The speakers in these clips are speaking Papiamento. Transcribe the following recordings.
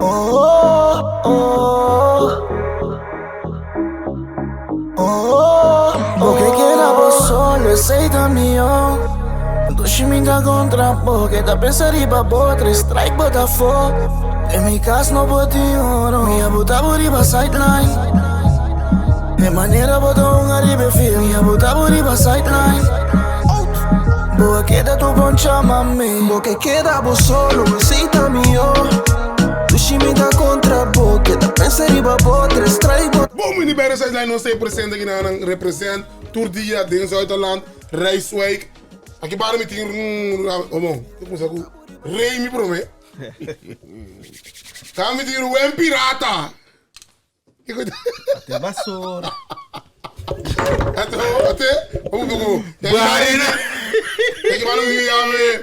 Oh, oh, oh. Bo ke keda bo solo, esei ta mihó. Dushi mi ta kontra bo, ke ta pensa riba bo, tres strike bo ta fo. Den mi kas no por tin oro, mi a buta bo riba sideline. E manera bo ta hunga riba e field, mi a buta bo riba sideline. Bo a keda tur bon chama mi. Bo ke keda bo solo, esei ta mihó. Dushi mi ta kontra bo, ke ta pensa riba bo, tres strike bo. Bon bini bij de Sideline nos ta e presente aki na nan represent tur dia den Zuiderland, Rijswijk. Aki banda mi tin un, oh bon, mi kumsa ku Remy prome. Ta mi tin Ruen Pirata. Ate basura. Ate, ate, vamos ku. Barina. Aki banda mi tin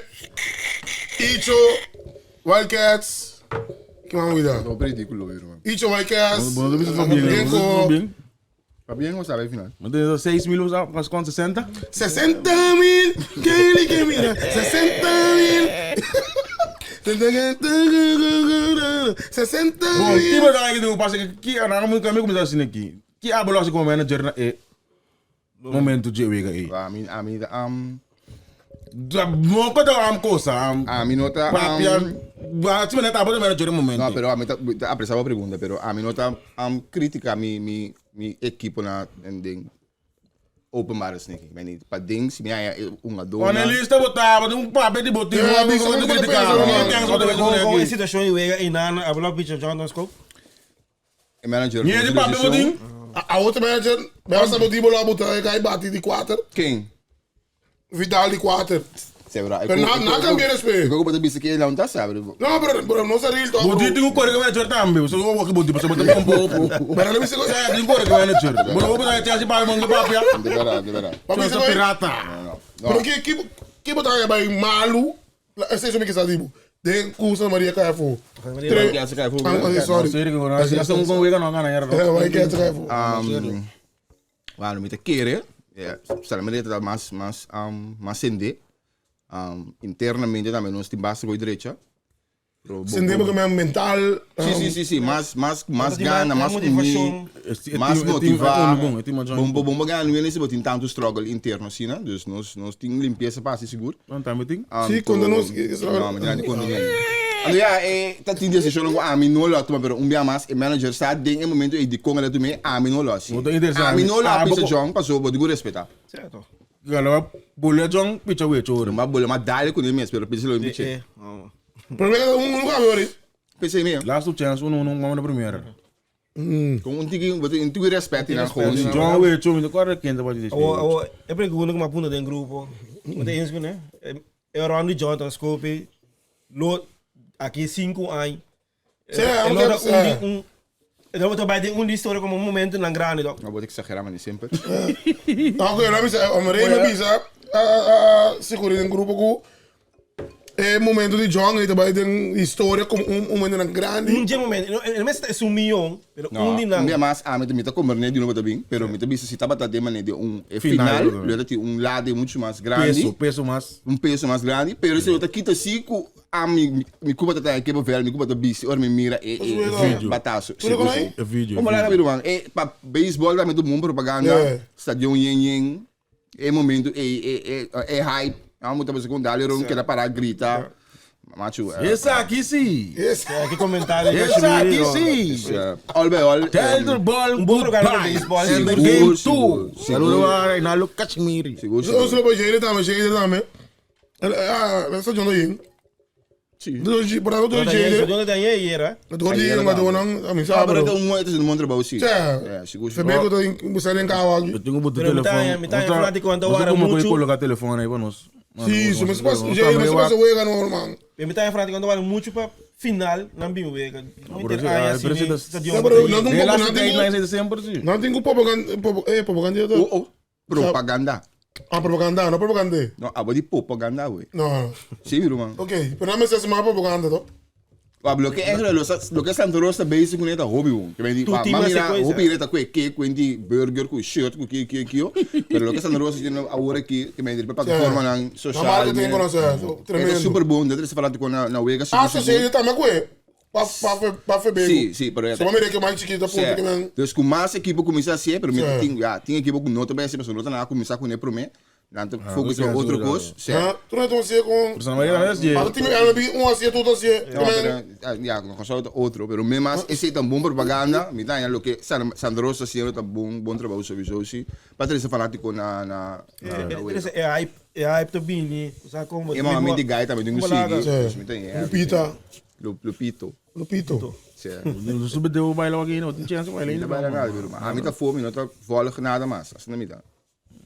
Icho, Wildcats. Ki man wida? No ridículo, hermano. Icho Wildcats. Bueno, dat is van bien. Genko. Bien. Fabián o sabe final. Maar dit is 6 mil was kon 60? 60 mil, que que mira, 60 mil. 60 Bom, mil. ki ba dan ik pas ki ana mo kami kumisa sine ki. Ki abolo asi como manager na e momento je wega e. A mi, Da mo ko da am kosa am. a mi no ta, Papia, ba si net abolo manager momento. No, pero a mi ta, ta apreciaba a pregunta, pero a mi no ta crítica mi equipo na en den openbare sneaking. Men niet, pa ding, si mi haya un adorna. Analista botava un papel di botin, Ja, um bisa amigo ko de pa criticar. pensa, man. Kon e situashon di wega einan, abla picha Jonathan Scope. E manager. Niet di papel botin. A outro manager, vai saber de bola botar cai bate de quatro, Quem? Vidal de quatro. Sebra. Pero na cambia respeito. Eu vou bisa que não tá sabe. Não, pero não seria ele Botin tem um corre manager também. Só vou aqui botin, só botin um pouco. Pero ele me chegou. É, tem um corre manager. Bom, vou botar aqui para manga papia. De verdade, de verdade. Sou pirata. Não, Pero que botar vai malu, esse é o que sabe. De Cusa Maria Caifo. Sorry. Sério que eu não sei um wega não ganha era. É, vai que é Caifo. Waarom met de keren? Ja, solamente dat mas mas mas sende. Internamente também nós temos basta com direita. Sende porque é mental. Sim, sim, sim, sim, mas gana, mas motivação. mas motivar. Bom, Bom, bom, bom, gana, não é se botin tanto struggle interno assim, né? Dus nós temos limpeza para se seguro. Não tá meeting? Sim, quando nós- Não, mas não quando não. Ando ja, dat die decision ko ami no lot, maar pero um dia mas e manager sa ding e momento e di konga dat me ami no lot. Muito interessante. Ami no lot Ah, pisa boko- jong paso bo digo respeta. Certo. Galera, bolha jong picha we choro. Maar bola maar dale kun mes pero pisa lo biche. É, vamos. Problema é um lugar agora. Pisa me. Last two chance, um um um na primeira. Com um tiki, um tiki respeito na gewoon. Jong we choro, me corre quem tá pode dizer. Awo, awo, eu pergunto com uma punta de grupo. Mas é isso, né? Eu rondo Jonathan Scope, lo aqui 5 anos. Sim, é um tempo, sim. Eu vou trabalhar um história como um momento na grande, doch. Nou word ik exagerar, maar niet simpel. Ok, nou bisa, om rei bisa, a seguro em grupo ku é momento de John, ele também tem história como um momento grande. Um dia momento, não é um milhão, pero um dia No, não. um dia mas a mim também tá comer né de novo também, pero me também se tava tá de maneira de um é Final, final, né? eu tem um lado muito mais grande. Peso, peso mais. Um peso mais grande, pero se eu tá quita cinco a mi mi cuba tá aqui velho, mi cuba tá bici, ora me mira e Vídeo. bataço. Tudo com aí? É vídeo. Como lá na e pa baseball também do mundo propaganda, É. stadion yen yen, é momento é é é é hype, há muita pessoa com dali, eu não quero parar grita. Macho, Esse aqui sim. Esse. Que comentário Esse aqui sim. all by all. Tell the ball Um bom programa de goodbye. beisebol. And the Seguro, game seguro, two. seguro. Saludo a Reinaldo Cachemiri. Seguro, Eu seguro. sou o Jade também, Jade também. Ah, essa John do Sim. Do por do Jade. Jonathan era. Do Jade, mas do não, a mim Ah, sabe. pero é um é um bom trabalho, sim. Sim. É, seguro. Você vê que eu tô em você em carro aqui. Eu tenho que botar o Pero telefone. mi tá- mi tá fanático quando Você era como muito. colocar telefone aí para nós. Sim, isso, mas passa, Jade, mas passa o ega normal. Eu me tava falando quando era muito para final, não vi o wega. por isso, ah, por isso Não, pero não tem Last não tem deadline é sempre sim. não tem propaganda, eh, propaganda. Oh, oh. Propaganda. Ah, propaganda, não propaganda. Não, a de propaganda, ué. Não. Sim, irmão. Ok, pero não me sei mais propaganda, to. Ah, lo que é lo que Santa Rosa basic com eta hobby, um. Que vem Tu ma tinha mira, essa coisa. hobby eta com que com di burger com shirt com que que que. Pero lo que Santa Rosa tiene agora aqui, que vem de plataforma na social. Na marketing conoce, É tremendo. super bom, dat is falar com na na wega. Ah, so Jade também com ele. Pa pa pa febrero. Si, si, pero ya. So mira que mais chiquito punto que men. Dus ku mas ekipo kuminsá hasié, pero mi tin, ya, tin ekipo ku no ta bai hasié, pasobra no ta nan a kuminsá kuné promé. Nan ta focus riba otro kos. Si. Ah, tur nan ta hasié kon. Pero Santa Maria tambe ta hasié. Ata tin MLB un hasié, tur ta hasié. No, pero, ya, na Kòrsou ta otro, pero mi mas esei ta un bon propaganda, mi ta haña loke Santa Rosa ta hasiendo ta bon, bon trabou sowieso si, pa trese fanátiko na, na, na wega. E hype, e hype ta bini, sa kon. E mama mi di gai tambe tin ku sigui, dus mi ta haña. Lupita. Lupito. Lupito. Sí. No sube deu baila aki, no tin chance baila. Mi ta baila nada, pero ami ta fo, mi no ta volg nada mas, asina mi ta.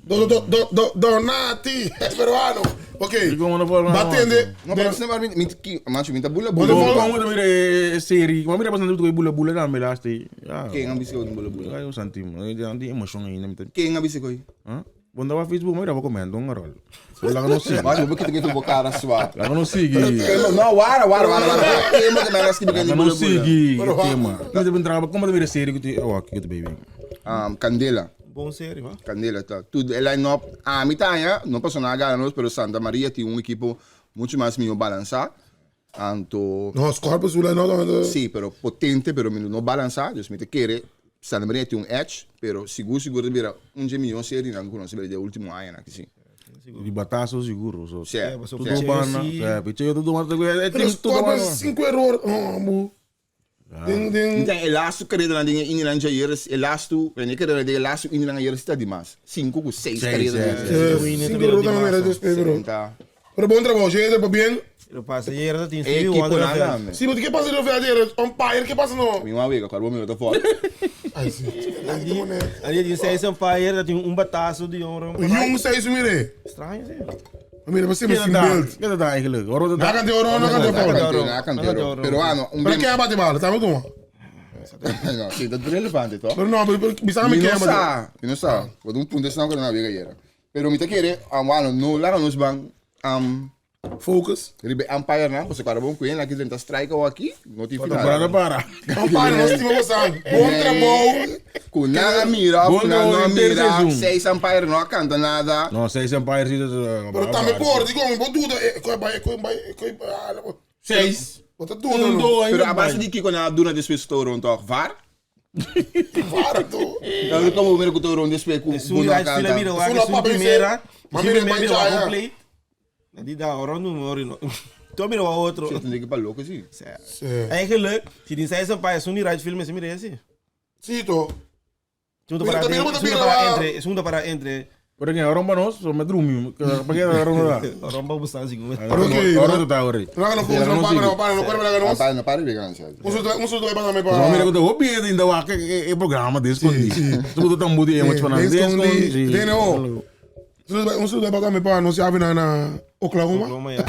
Do do do do Donati, es peruano. Ok. Como no volg nada mas? Batende. No, pero asina mi mi ki, macho mi ta bula Bula bula. Como ta mira e serie, como mira pasando tu bula bula tambe laatst. Ja. Ken a bisa ku bula bula? Ay, santi, di emocion ainda mi ta. Ken a bisa ku? Huh? Bo andaba Facebook ma graba comment un rol. Bo laga nos sigui. Macho, bo kita kita bo cara swa. Laga nos sigui. No, wara, wara, wara, wara. Tema que mera skibi Laga bula nos bula. sigui e tema. Mi ta entraba como ta mira serie ku ti oh kiko ta baby. Um, Candela. Bon serie, va. Candela ta. Tu e line up a mi ta haña, no paso nada gana nos, pero Santa Maria tin un equipo mucho mas miho balansa. Anto No, Scorpions su line up tambe. Sí, pero potente, pero mi no balansa, dus mi ta kere Santa Maria tin un edge, pero sigur sigur ta bira un dje miho serienan ku nos a bira den ultimo añanan aki si. Di bataso sigur, so. Sí, so Tudo picheo banda, si. sí, picheo tudo banda, e Pero team tudo Scorpions banda. cinco error. Oh, bu. Den den Mi ta e lastu kareranan den e ininan djayer, e lastu, e karera den e lastu ininan ayer si ta dimas. Sinku ku seis Seis, karera sí, den. sí. Cinco error tambe mira despues, pero. Ta. Pero bon trabou, Jeder, pabien. Lo pasa ayer ta tin E Stevie equipo Wonder nan affair. tambe. Sí, pero ke pasa no ayer? Umpire, ke pasa no? Mi wou wega, cual bo mi no ta fort. Ay, sí. Ayer tin seis umpire, ta tin un batazo di un Jong seis mire. Extraño, sí. Mira, pa siempre sin Keda beeld. keda da eigenlijk? Waarom dat Na kante oro, na kante Na oro. kante, na kante oro. Pero ano, un Pero bem. ke bate bala, sabe como? No, sí, dat relevante, toch? Pero no, pero bisa mi Mi ke no bate. sa, mi no sa. Wat un punto snel na wega ayer. Pero mi ta kere, um, bueno, no laga nos ban um, Focus. riba e umpire nan, pasobra para bon ku hen aki drenta strike awo aki, no tin final. Para para. Umpire, nos stima bosan. Bon trabou. Ku nan a mira of Bon ku nan no trabou a in ter mira, seizoen. seis umpire no a kanta nada. No, seis umpires is uh, Pero tambe por, digo, mi bo duda, eh, koi bai, koi bai, koi bai. Seis. Bo ta duda, Un, no. dos, Pero a base di kiko nan a duna despues Toron toch? VAR? VAR to. Dan como mira ku Toron despues ku Esun bo no a right fila kanta. mira Esun wak, la esun papel primera, Ma esun mira, primera mira mancha, wak ya. complete. Na di da ora no ori no. To mira wak otro. Shit, tin ke pa loko si. Sí. Eigenlijk, si din seis umpire, esun di right field mester mira esi. Sí, to. Esun ta Mira, para mira, entre, mira, esun ta mira, para wa- entre, esun ta para entre. Pero que ahora nos, so me drumi. Pa que ahora no da. Romba bustan sigur. Ok. Ahora ta ahora. No, no, no, no, no, para, no, para, para, Umpire no para riba ganancia. Un saludo, un saludo para tambe So mira pa. ku te hopi in da wak e programa descondi. So bo tambu di emoch van Sí, descondi. descondi. DNO. Un saludo para tambe pa nos yavi na na Oklahoma. Oklahoma ya.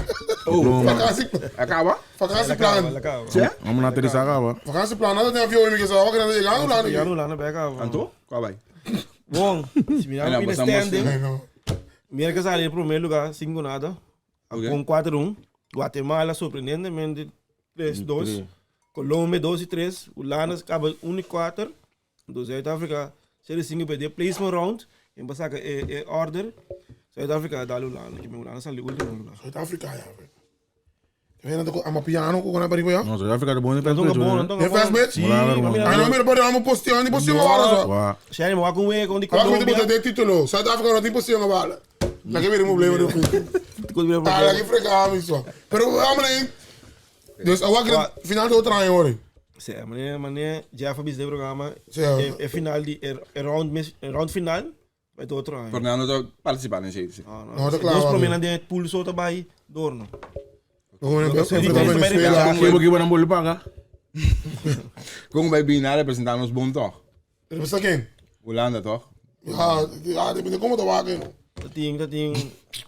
Vakantie, Acaba? vakantieplan. Acaba. Vamos na teresa acaba. Vakantieplan, nada tem avião, amigo, só que nada chegando lá. Ya no lana back acaba. Anto? Qual vai? Bom, se mirar Ay, in no, standing, Ai, no. mira que sale em primeiro lugar, 5 nada. Ok. Com 4-1. Guatemala, surpreendentemente, 3-2. Colômbia, 2-3. Holanda acaba 1-4. Do Zuid África, 6-5 perder placement round. Em passar é, é order. Zuid África dá Holanda, que Holanda sale último lugar. Zuid Afrika, ja. Vem nada com amapiano, com a barriga, ja. No, South Africa de bom Não tô bom, não tô É fast bom. bitch? Sim, Ai, não, mira, pode amo posteando, e posteando agora só. Wa. Shane, maar com o com de Agora que Colômbia. botar de título, South Africa não tem posteando agora. Lá que vem um problema do Ah, lá que fregar, isso. Pero vamos aí. Dus a wakre final do outro ano, hoor. Sim, mané, mané, já foi de programa. Sim. É, é final de é, é round mes- é round final, vai ter outro ano. Fernando tá participando nesse. Ah, Não, tá claro, Dois amigo. problemas de pool só tá vai dorno. Vamos enfrentar Sim, Venezuela. Que bo que bo bol paga. Como vai bem representar nos bom toch? Representa quem? Holanda toch? Ja, ja, depende como tá wakre. Dat ding, dat ding.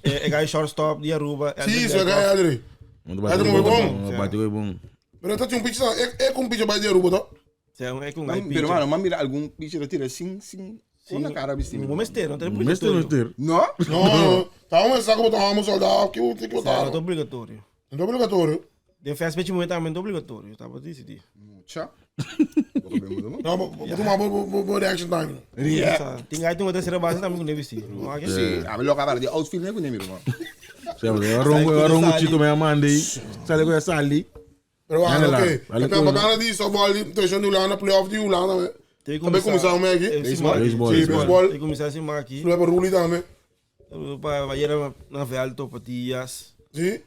É, é gai shortstop de Aruba. Sim, isso é ganhar, Adri. Bate muito bom. Bate bom. Pero tá tinha um pitch, é é com um pitch vai de Aruba, tá? Sim, é com gai Pero mano, mas mira algum bicho tira sim, sim. Com na cara vestido. Não mester, não tem Mister obrigatório. mister. No? Não, tá um saco botar um soldado, que o que Não botar. é obrigatório. Não é obrigatório. De fast match momento também é obrigatório, tá bom decidir. Tchau. Não, vou tomar bo reaction time. Yeah. Tem gai tem uma terceira base também com deve ser. Sim, a loca para de outfield nem com nem mano. Rongo rongo chito me mande. Sale com sali. Pero Dale ah, la, ok. dale Pero con- papá di softball di tradicion di Hulanda, playoff di Hulanda. Tambe kuminsá un aki. Baseball. Baseball. Sí, baseball. Tem começar assim aqui. Luego Ruli tambe. Pa ayer na Velto, pa Dias. Sí.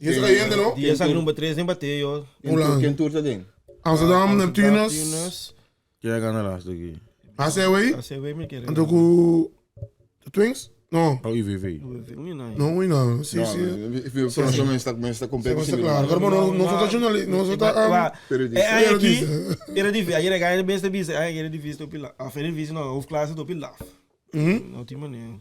Y eso cayente, no? Dias aqui número 3 em bateu. Hulanda. Ken tour ta den? Amsterdam, Neptunus. Ken a gana laatste keer? ACW. ACW me quer. Anto ku de Twins? No. Oh, IVV. No, uy, no. Sí, sí. Informashon mester mester completo. Sí, claro. Pero no, no sota jornalista, no sota Periodista. É aí aqui, Periodista. Eredivisie, aí era beste bise, aí Eredivisie top laf. Ah, Eredivisie não, hoofdklasse top laf. Não tem maneira.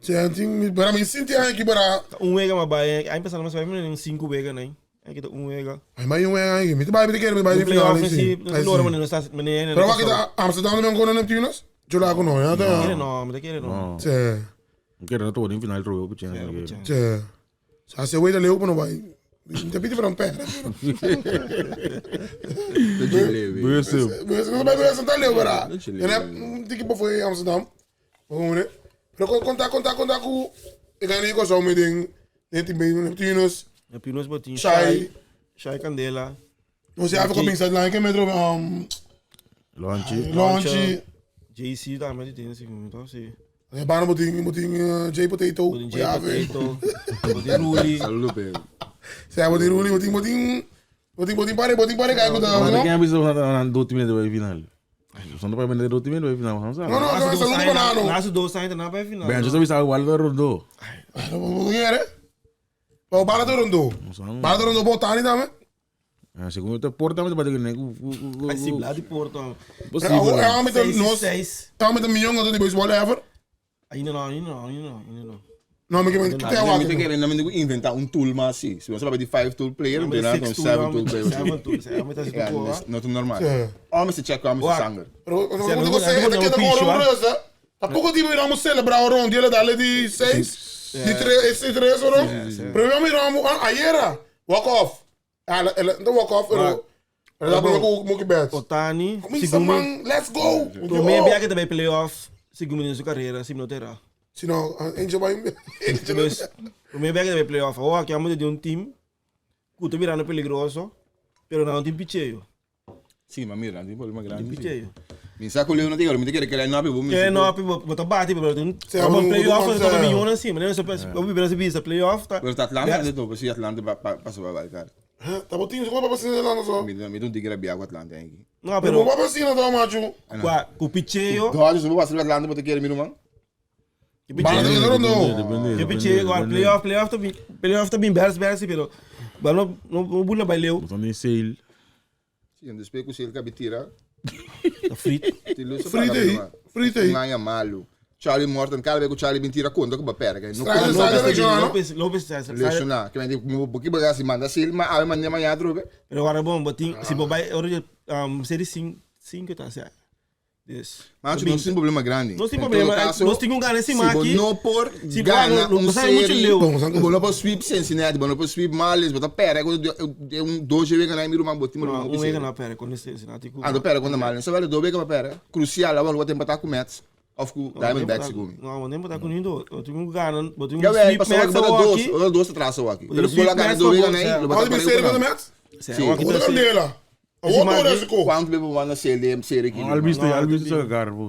Sí, anting, pero mi sinti aqui para Um wega maar bij, aí pensando mas vai men 5 wega nee. Aí que um wega. Ay, maar jongen, eigenlijk. Met de bij de keer, met de finale. Playoff Sí. si, no maar no está meneer. Pero wat ik Amsterdam ben gewoon Neptunus? Jolago no, ja. Quere da. no, maar quere no. No. Sí. Ik heb dat toch in finale terug op het Sí. Sa se weet de leeuw no bij. Te pidi para un pé. Bewust. No bij bij Santa Leeuw, verdad. En heb un equipo foi Amsterdam. Gewoon, Pero conta conta conta ku ik ga niet zo met ding. Net in bij Neptunus. Neptunus botin. Shai. Shai Candela. No sé, even kom in lijn met Launchy. Launchy. JC daar met die dingen, zeg maar, toch? Zie. Ja, bijna moet ik moet ik J Potato. Botin J Ja, Potato. Botin Ruli. Saludo, pe. Zij moet ik Ruli, moet ik moet ik moet ik moet ik pare, moet ik pare kijken Maar ik dan. heb iets aan dood minuten bij de finale. Zonder bij de dood minuten bij de finale. No, no, no, saludo banano. Naast de doos zijn daarna bij finale. Ben je sowieso al wel rondo. Wat je hè? Wel bana rondo. Bana rondo botani dan. Ja, segundo te porta met de nek. Hij is blad die Porto. Ja, met een nos. Seis. Ja, met een miljoen dat die baseball ever. Ainda não, ainda não, ainda não, ainda não. No, maar ik ben Nou, mi te kere, nou, mi inventa un tool maar si. Si we die 5 tool player, dan dan een 7 tool player. Seven tool. Seven tool. Ja, dat is not normaal. Ja. Oh, mi check kwam Wa- zanger. Pero wat ik al zei, dat kan gewoon rust, hè. Tampoco die we allemaal celebrar rond, die hele die seis, die tres, die tres rond. Pero we miramos ayer, walk off. Ah, de walk off, pero pero dat ben ik ook Mookie Betts. Otani, Kom eens, Sigumi. man, let's go. Tomé biake também playoff. Sigumi in sua carreira, se não terá. Si no, eentje bij eentje. Dus, tomé biake também playoff. Oh, aqui amo de um time. Kuto mirando peligroso, pero não tem picheio. Sì, ma mira, di problema Tem grande. picheio. Mi sa con Leo non ti chiaro, mi ti chiede che lei no avevo Que não, bota bate, pero tem Sim, um playoff, um- eu tô milhões assim, mas não só eu vi essa playoff, tá? Pero Atlanta ha detto, sì, Atlanta passa va a Tá botinho, como para você lá no só. Mi mi don't diga biago Atlanta anche. Não, Pero pero como para você não tá macho. qua, com picheio, Dodgers vou passar Atlanta porque quero mi irmão. que Bana picheio. de rondo. Que picheio agora playoff, playoff também, playoff também berce, berce, pero mas não não bula baileu, Dan in sale. Sì, non spiego se il capitira. tá frito. Frite, frite. Naya malu. Charlie Morton, cada vez que Charlie mentira conta que perga. No Sai, sai, lesionado. Lopes, Lopes, sai, sai. Lesionar, que me digo, que bagasi manda sil, ma ave manda manhã droga. Pero agora bom, botin, se bobai, ora série 5, 5 tá certo. Des. Mas não tem problema grande. Não tem Em problema, todo caso, nós temos um ganho esse se aqui. não por Se gana não- um não sai muito série, leu. bom, não por sweep Cincinnati, bom, não por sweep Marlins, bota pera, é um dois vezes ganhar miro mambo, time Um wega na pera, quando esse Cincinnati. Ah, do pera quando Marlins, só vale dois vezes pera. Crucial, agora vou empatar com Mets, of com Diamondbacks segundo. Não, nem botar com ninguém. Eu tenho um ganho, eu tenho um Já velho, sweep passou Mets agora aqui. dois, dois atrás aqui. O Pero sweep bola ganha Mets dois pra vezes, né? bom, Pode me ser com Mets? Sim. Outra candela. Outro risco. Quanto bebo manda CLM, série aqui. Al visto, al visto sa garbo.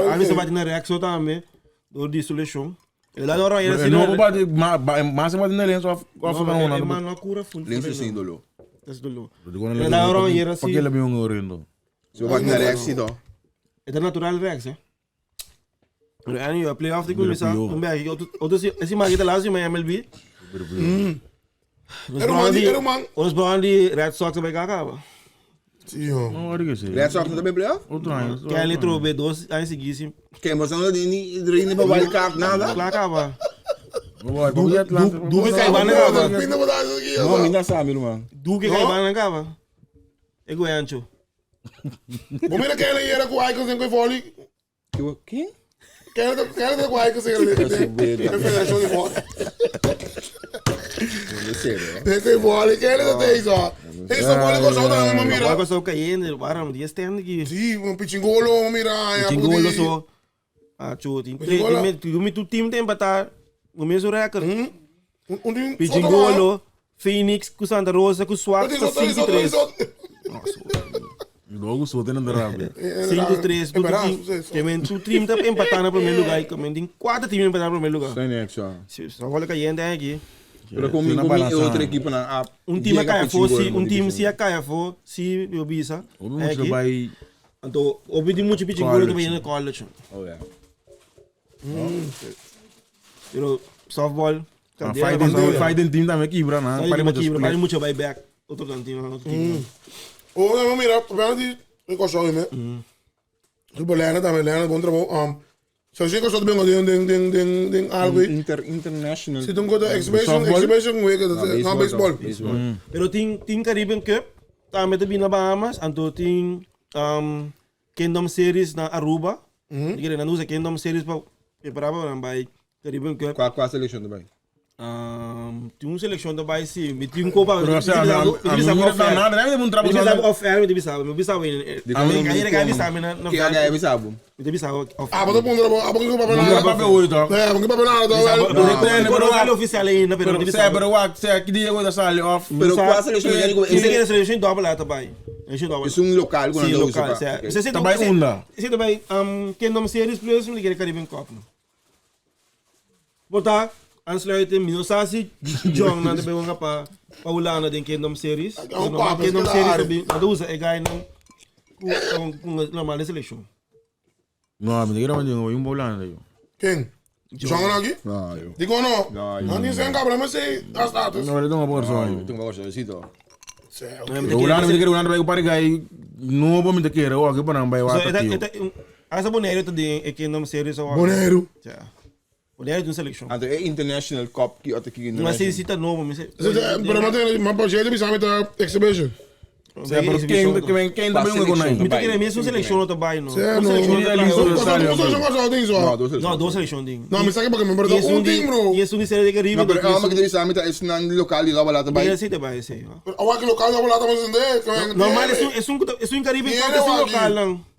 Aí você vai na reação também, do dissolution. Ele dá hora ele No, ba ma se ba dinele so af af na ona. Mano, a cura full. Lenço sem dolor. Esse dolor. Ele dá hora ele assim. Porque ele me um orendo. Se eu bater na reação, É natural reação. Pero anyway, playoff de começar, um bem, outro esse marqueta lá, mas MLB. Era um man, era um man. Os bons de Red Sox vai acabar. Sim, ó. Não, olha que sei. Red Sox não também playoff? Outro ano. Que ele trouxe dois aí seguisse. Quem você não tem nem para wild card nada? Lá acaba. Duque cai lá, né, cara? Pinta botar isso aqui, Não, ó. me dá sabe, irmão. Duque cai lá acaba. É goiancho. Vou mirar quem ele era com o Icons em Coifoli. Quem? Quem era com o Icons em Federação de Vôlei. Não sei, né? Tem Coifoli, quem era tem isso, ó. Esse vôlei com o sol da Agora mira. que eu caindo, para um dia stand aqui. Sim, um pichingolo, mira. Chingolo só. Ah, tio, tem Pichingolo. tu time tem para estar no mesmo recorde. Um Pichingolo, Phoenix ku Santa Rosa ku Swart ta 5 3. Logo so tenen rabia. 5 3 ku tin ke men tu team ta empatá na primer lugar i men tin kuater team empatá na primer lugar. Zijn niks, ja. Si softball kayente aki. Pero kon mi kon mi e otro ekipo nan a Un team a yega kai pa afó chingo si el un team competition. si a kai afó si yo bisa. Hopi mucha Aki. bai Anto hopi tin mucha pichinguro ta bayendo college. Oh ja. Pero softball Ah, kandela fighting, pasó. fighting team tambe kibra na. Pare Pare mucha mucha kibra, pare split. mucha bai back. Otro dan team, otro team. Oh, no, mira, primero di mi kosou me. Super Lena tambe, Lena bon trabou. So si kosou tambe den den den den den algo. Inter international. Si tum kota exhibition, Softball? exhibition week, no baseball. Baseball. Pero tin tin Caribbean Cup tambe ta bin na Bahamas, anto tin Kingdom Series na Aruba. Mm. Di nan usa Kingdom Series pa preparar pa nan bai Caribbean Cup. Qua qua selection erbij? Tin un seleccion ta bai si, mi tin un kopa. Pero o sea, a mi no ta nada, debe un trapo. Mi bisa off air, mi bisa, mi bisa mi. Di Mi ka yere ka bisa mi na. Ke aga bisa bo? Mi bisa off. Ah, but pon trabou, ah, porque papel Não nada. papel hoy toch. Nee, porque papel nada, toch wel. Pero no oficial ainda, pero mi Pero bisa. sea, pero wak, sea, que dia go da sali off. Pero qua selection ya digo, Ese ese que selection double lá também. Selection double. es un local con Sí, ando local, usa. o sea, Ok. se Tá bai unda. Se também Kingdom Series plus mi quer Caribbean Cup. no. Bota aansluiten Minosasi Jong na de bewonga pa pa Hulanda den Kingdom Series. Oh, No, papi, Kingdom is Series klaar. também, na usa e gai não com com normal selection. No, me dijeron que un volante yo. Quem? Joga aqui? No, yo. Digo no. No, Não, nem sem cabra, mas sei as datas. No, le tengo por eso. Yo tengo que solcito. Pero Holanda me quiere Holanda vai para gai no me te quiere o aquí para bai So, wa eta tío. eta asa Bonaire também é Kingdom Series ou Bonaire. Ja. Bonaire tem selection. Anto e international cup ki ota ki Mas se cita novo, mas Pero mas tem, mas pode ser bisa met exhibition. O sea, pero quem quem quem também um con Mi ta kere mesmo selection também, no. Sí, no. Selection Não, Não, não, não, No, dos No, dos selection ding. Não, me sabe porque me perdeu um ding, bro. E esse um série de Caribe. No, pero alma que deve saber es un local y la balata Bai. bai. Sí, te bai, sí. Awa que local da bolata mas entende. Normal, es un Caribe Cup, es un local, não.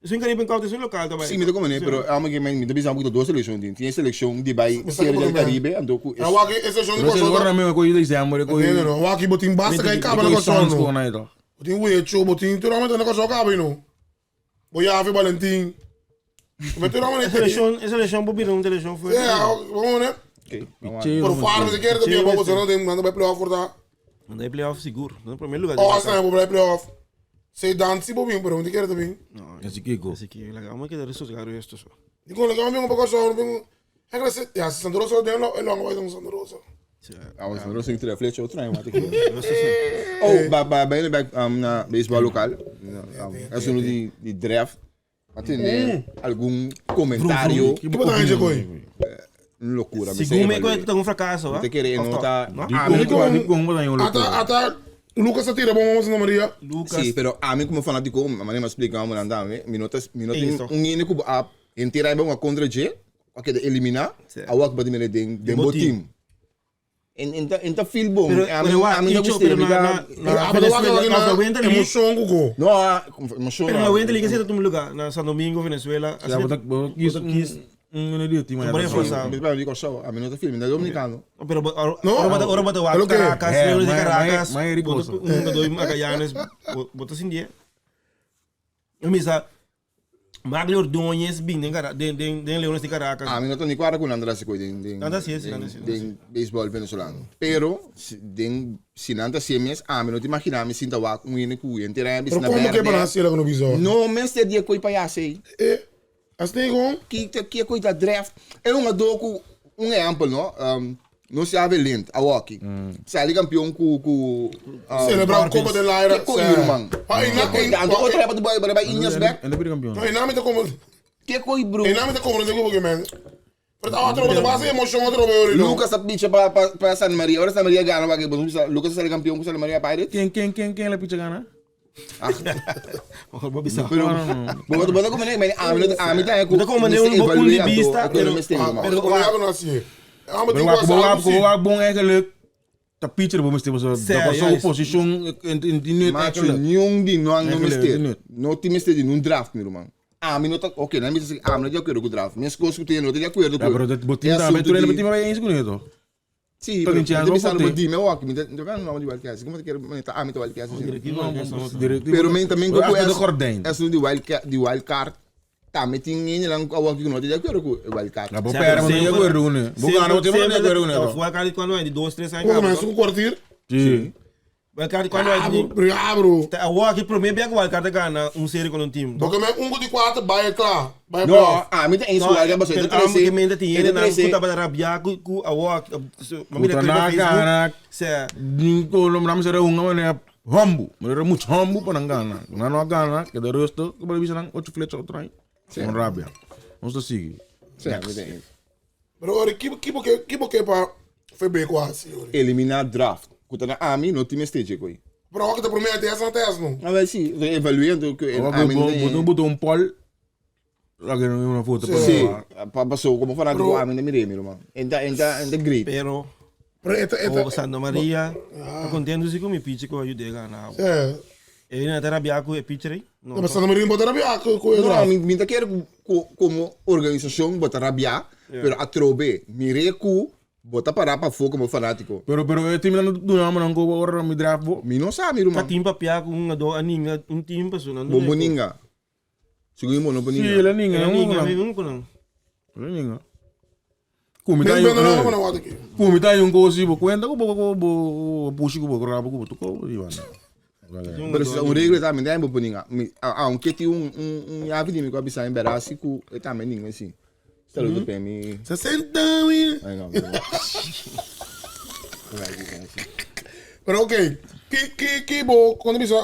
Es un Caribe Cup, es un local também. Sí, me toca mané, pero alma que me deve saber dos selección tin. Tiene selección de bai Serie del Caribe, ando ku. Awa que esse jogo Pero se agora mesmo coisa de dezembro, coisa. Entende, no? Awa que botin basta que acaba na Sons coisa. com aí toch. Botin wecho, botin turamente na coisa acaba, no. Boia, Valentim. Mas turamente Selection, selection, vou virar um selection foi. É, vamos né? Ok. Por fora, você quer também, você não tem, manda vai playoff for tá. Mandei playoff seguro, no primeiro lugar. Oh, assim, vou para playoff. Sei dance, bobinho, pero onde quer também. Esse Kiko. Esse aqui, legal, mas que deve sossegar o resto só. Digo, legal, amigo, para só, não É que ja, Santa Rosa tem lá, é longo vai com Santa Rosa. Ah, was een rustig terug, flecha outro maar Oh, bij bij bij bij na baseball local. É um die die draft. Mas tem algum comentário. Que botar aí, coi. Loucura, Segundo me que tá um fracasso, Te querer não tá. Ah, me como como um Ata ata Lucas atira bom vamos Santa Maria. Lucas. Sim, pero a mim como fanático, a maneira me explica como andar, me notas, me notas Isso. um único a inteira é uma contra G, ok, de eliminar, Certo. a walk body me den den bom bo team. En en ta en ta feel bom, Pero a mim pero a mim não Icho, gostei, pero me na dá na Ah, mas lá Venezuela, na Winter League, emoção Gugu. No, ah, emoção. pero na Winter League você tá no lugar, na São Domingo, Venezuela. Já bota quis um dia time. Bora forçar. Me digo só, a mim não tá filme, é dominicano. Pero No. ora bota ora bota wa Pero que? Caracas, É, Leones de mas- Caracas. mas- mas é perigoso. Bota um, dois Magallanes, bota assim dia. Eu me sa Maglio Ordóñez bin den Cara den den den Leones de Caracas. A mim não tô nem quadra com Andrés coi den den. Anda sim, sim, anda sim, anda Den baseball venezolano. Pero den sinanta semes, a mim não te imaginar me sinta wa um único inteira Pero como que para nascer lá no biso? No, me este dia coi pa sei. Eh, assim com que que coisa draft é uma docu um exemplo no não se ave lento a hockey sai campeão com com celebrar a Copa del Aire. que coi irmão Ah, e na que ando outra época do boy vai Inhas back Ainda pide campeão. E na me tá como que coi bro E na me tá como não porque man. Pero tá outro base emoção outro meu Lucas a bicha para para San Maria agora San Maria ganha vai Lucas sai campeão com San Maria Pirates Quem quem quem quem le picha gana? ah Vou bizarro. pero bota bota como nem a mim a mim tá Bota como nem um pouco de vista, pero- Pero como não assim. Ah, mas Pero tem wa quase wa wa bom eigenlijk ta pitcher bom este so Serieus. da so position in in die net Macho, eigenlijk. nenhum de nós não Eigenlijk, mester. niet. Não te mester de num draft, meu irmão. Ah, mi não tá, ok, não me disse, ah, não de acordo com o draft. Minhas coisas que eu tenho, não tô de acordo Ja, pero dat botin também tu le botin vai eens com isso. Sí, Pero pero chance mi ta bo bisa pote. dime wak, mi ta mi no di wild card, como te quiero, mi ta ami ta wild card. Directiva No, es no. Directiva. Pero men también Pero ku achter de es gordijn. es di wild card, di wild card. Tambe tin hende nan ku awor ku no ta de acuerdo ku e wild card. Na bo pera, maar no de acuerdo con él. Bo gana, bo te de acuerdo con él. Wild card cuando hay de 2, 3 años. Como men, su kwartier. Sí. Wild card cuando hay de Abro, abro. Awor aki prome bia ku wild card gana un serie con un team. Porque men, un di cuatro, vai klaar. Vai No, playoff. a mi ta eens ku wild card pasobra Pero e ta amo trese. que mente tin e hende ta nan ku trese tabata rabia ku ku awor ma mira Puta clip na op Facebook. gana. Sea, Lo nam sere unga mane humbu. Mane mucho humbu pa nang gana. Na no gana, queda rustig. Ko bala bisa nang ocho flecha otro aí. Con rabia. Vamos a seguir. Sí, a mi ta eens. Pero ora, kibo kibo ke kibo ke pa FB quase, ora. Eliminá draft. Ku ta na ami no tin mester dje koi. Pero awor ta promete esa na test no. A ver si, evaluando ku ami no Botou tin. botou un pol. La que no una foto. Sí, pa paso como fanático ami no miré mi ruman. Enta enta enta great. pero Pero eta eta. o Santa Maria, ta contento si ku mi pitcher ku ayud'é gana. Eh. E na ta rabia ku e pitcher ei? No. No, maar Santa Maria bota rabia ku ku No, draft. mi mi ta kere ku ku como organisacion bo ta rabia, pero atrobe miré ku bo ta para pafó como fanático. Pero pero e team nan duna man ko ora mi draft bo. Mi no sa mi Ta ruman. team papia ku un ado aninga un team paso nan. Bo boninga. Segun bo no Sí, boninga. la ninga, Aninga la mi un kunan. La ninga. Kumi Men tayo. ben na na wat ik. Kumi tayo yung kosi bo kwenta ko bo ko bo pushi ko bo rabo ko bo to ko iwan. Pero si un regla tambe den bo boninga. Mi aunke tin un un un yavi di mi ku a bisa en berasi ku e tambe ninga si. Saludo pe mi. 60 mil. Ay no. Pero oké, ki ki ki bo kondo bisa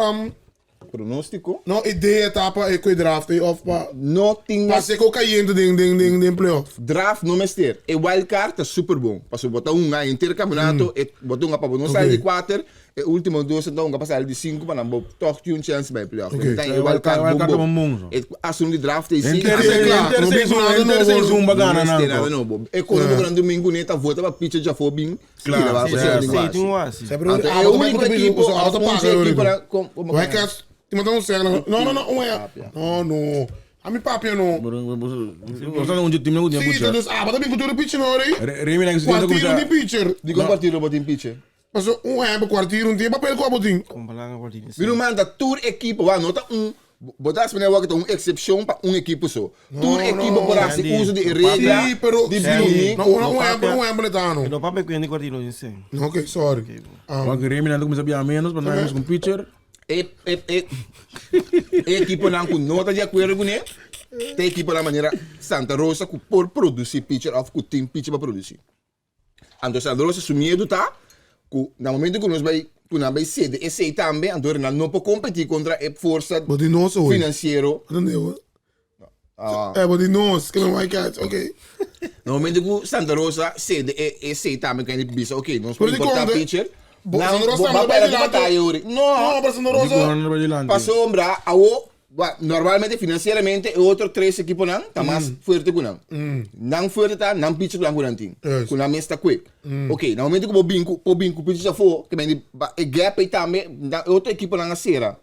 Pronóstico? No idea ta pa e kwe draft eh, of pa No tin pa se ko cayente den den den den playoff. Draft no mester. E wild card ta super bon. Pasobra bo ta hunga henter campeonato, e bo ta hunga pa bo no sali di kuater, e ultimo dos ta hunga pa sali di sinku pa nan bo tog tin un chance bai playoff. Oké. Enton e wild card Wild card bon ta bon. bon bon, so. E asuntu di draft ei si. Henter Ah, se klaar. henter No se bin un nada henter nobo. seizoen No bagana mester nada nan. nobo. E kono bo gran domingo ne ta vota pa pitcher djafó bin. Klaar. Tira ba Sí, pa sera sí, di Sí, wasi. tin wasi. Sempre Anto ah, e bo ta bai único ku bisu, equipo, so auto of onze paga equipo ori. na kom kom Vai cas, ti manda un segno. No, no, no, un é. No, no. A mi papia no. Basta un team nan Sí, ku dus ah, but bin cultura pitcher no ori. Remy nan Kwartier un pitcher. Di kon kwartier bo tin pitcher? Paso un hebben kwartier un tempo papel ko botin. Kom belangrijk wordt die Mi ruman ta tur equipo, wa no ta un bo ta asina wak ta un excepcion pa un equipo so. Tur equipo por hasi Sandy. uso di e regla Sí, pero di Sandy. bini. No, un hebben, un hebben het aan. No papia ku kwartier no insen. No, okay, sorry. Ah, Want Remy nan kumisa bia menos, pa nan com pitcher. E e e e equiponan ku no ta di akuerdo kuné, ta equiponan manera Santa Rosa ku por produsí pitcher òf ku tin pitcher pa produsí. Anto Santa Rosa su miedu ta ku na momento ku nos bai ku nan bai sede esei tambe, anto nan no por kompetí kontra e forsa Bo di nos hoor. finansiero. Wat een hoor. Ah. Eh, bo di nos, que no white okay. Na momento ku Santa Rosa sede e esei tambe kan bisa oké, nos por Pero di importá konde- pitcher. Bo- Nan Santa Rosa bo tambe ba bai pèrdè dilanti. bataya ori. No! No, pero Santa Rosa. Pasobra awo normalmente financieramente e otro tres equiponan ta mas fuerte cu nan. Nan fuerte ta nan pitcher cu nan tin. Cu nan mes ta quick. Ok, na momento cu bo bin cu por bin cu pitchers afo, ke men di e gap ey tambe e otro equiponan a cera.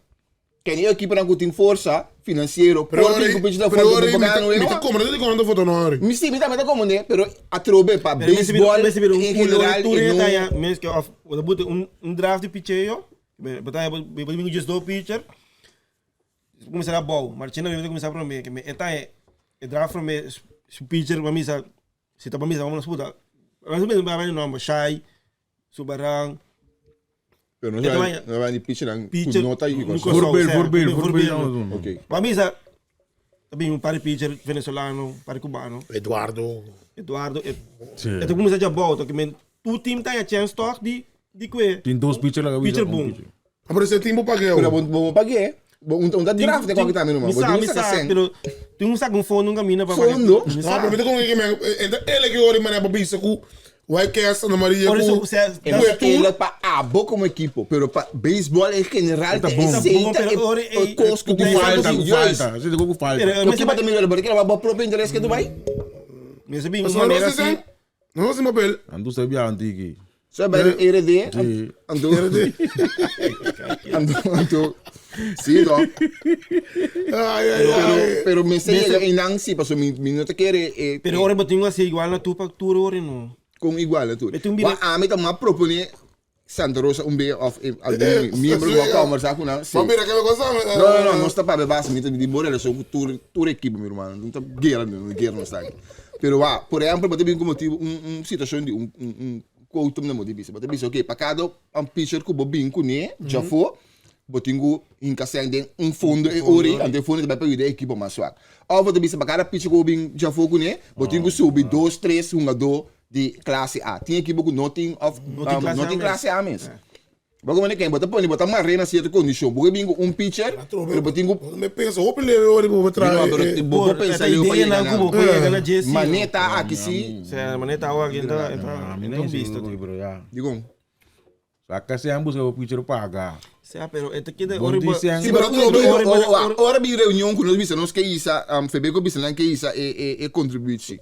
Ken e equiponan cu tin forsa financiero Pero por bin cu pitchers afo pero bo por gana mi no ta como, no te como foto no ori. Mi si, mi tambe ta como ne, pero atrobe pa baseball en general e no. Mes ke of bo ta un un draft di pitcheo, bo ta bo bin cu just dos pitcher. Kuminsá na bou, Marchena mi ta kuminsá promé, ke e ta e draft promé su pitcher pa misa, si ta pa misa vamos puta. Mas o menos bai nomber, Shai, Subarang. Pero no sa no bai di pitcher nan ku no ta yu Kòrsou. Voorbeeld, voorbeeld, voorbeeld. Ok. Pa misa ta bin un par di pitcher venezolano, un par di cubano. Eduardo. Eduardo e e ta kuminsá dja bou, ke men tur team ta haña chèns tòg di di kue. Tin dos pitcher laga Pitcher bon. Ah, pero ese team bo pagué. Pero bo bo pagué. Bo un un ta draft de kwalke tambe numa. Mi Bo sa, tin mi un saka sa, sen. pero tin un saka un fondo un camina pa Fondo? Mi No, sa. pero mi ta con que men, enta ele que ori mané pa bisa ku White Cast, Santa Maria Por ku eso, o sea, E ku no e tur. ele pa abo como equipo, pero pa baseball en general Ta ta bon. esey Ta bon, ta pero e ori e kos ku Ku tin falta, ku juist. falta. Si ku falta. Pero, Lo kiba ta mira, pero kila ba propio interes ke tu bai? Mi sa bin un Santa manera Rosa así. sen? No, sin papel. Anto sa bia antiki. Zo bij de ERD. Sí. Anto. Anto, anto. Sí, toch? Ai, ai, Pero, ai. pero me sei llega in ansi, paso mi, mi no te quiere. Eh, Pero ora bo tin así igual na tu pa tur ora no. Kon igual na tur. E tin bira- Wa ami ta ma propone Santa Rosa un be of eh, algun miembro ku a conversa ku nan. Sí. Ma mira ke cosa. No, no, no, nos ta papia basta, mi ta di bo relacion ku tur tur ekipo, mi hermano. No ta guerra, no guerra nos ta aki. Pero wa, por ehempel, bo ta bin ku motibu un un situacion di un un un quotum na bo ta bisa. Bo ta bisa, okay, pa kada un pitcher ku bo bin kuné djafó, bo tin ku hinka sèn den un fondo e ora ei, anto e fondo ta bai pa yuda e ekipo mas swak. Òf bo ta bisa pa kada pichi ku bo bin djafó kuné, bo tin ku subi dos, tres hungadó di klase A. Tin ekipo ku no tin òf no tin klase A mes. Bo komo ken, bo ta pone, bo ta mar'é na sierto kondishon. Bo ke bin ku un picher, pero bo tin ku. Mi pensa hopi leu ora bo traha e. Bo por pensa leu pa yega nan. Maneta aki si. Maneta awo aki ta bista. Dikon? Saka sean buska bo picher paga. Sea, pero e ta keda Bon ora bo... dicen. Sí, pero Pero ora, ora- ora, ora- ora bi reunión ku nos bisa nos ke isa, um, Febeco bisa nan ke isa e, e, e contributie.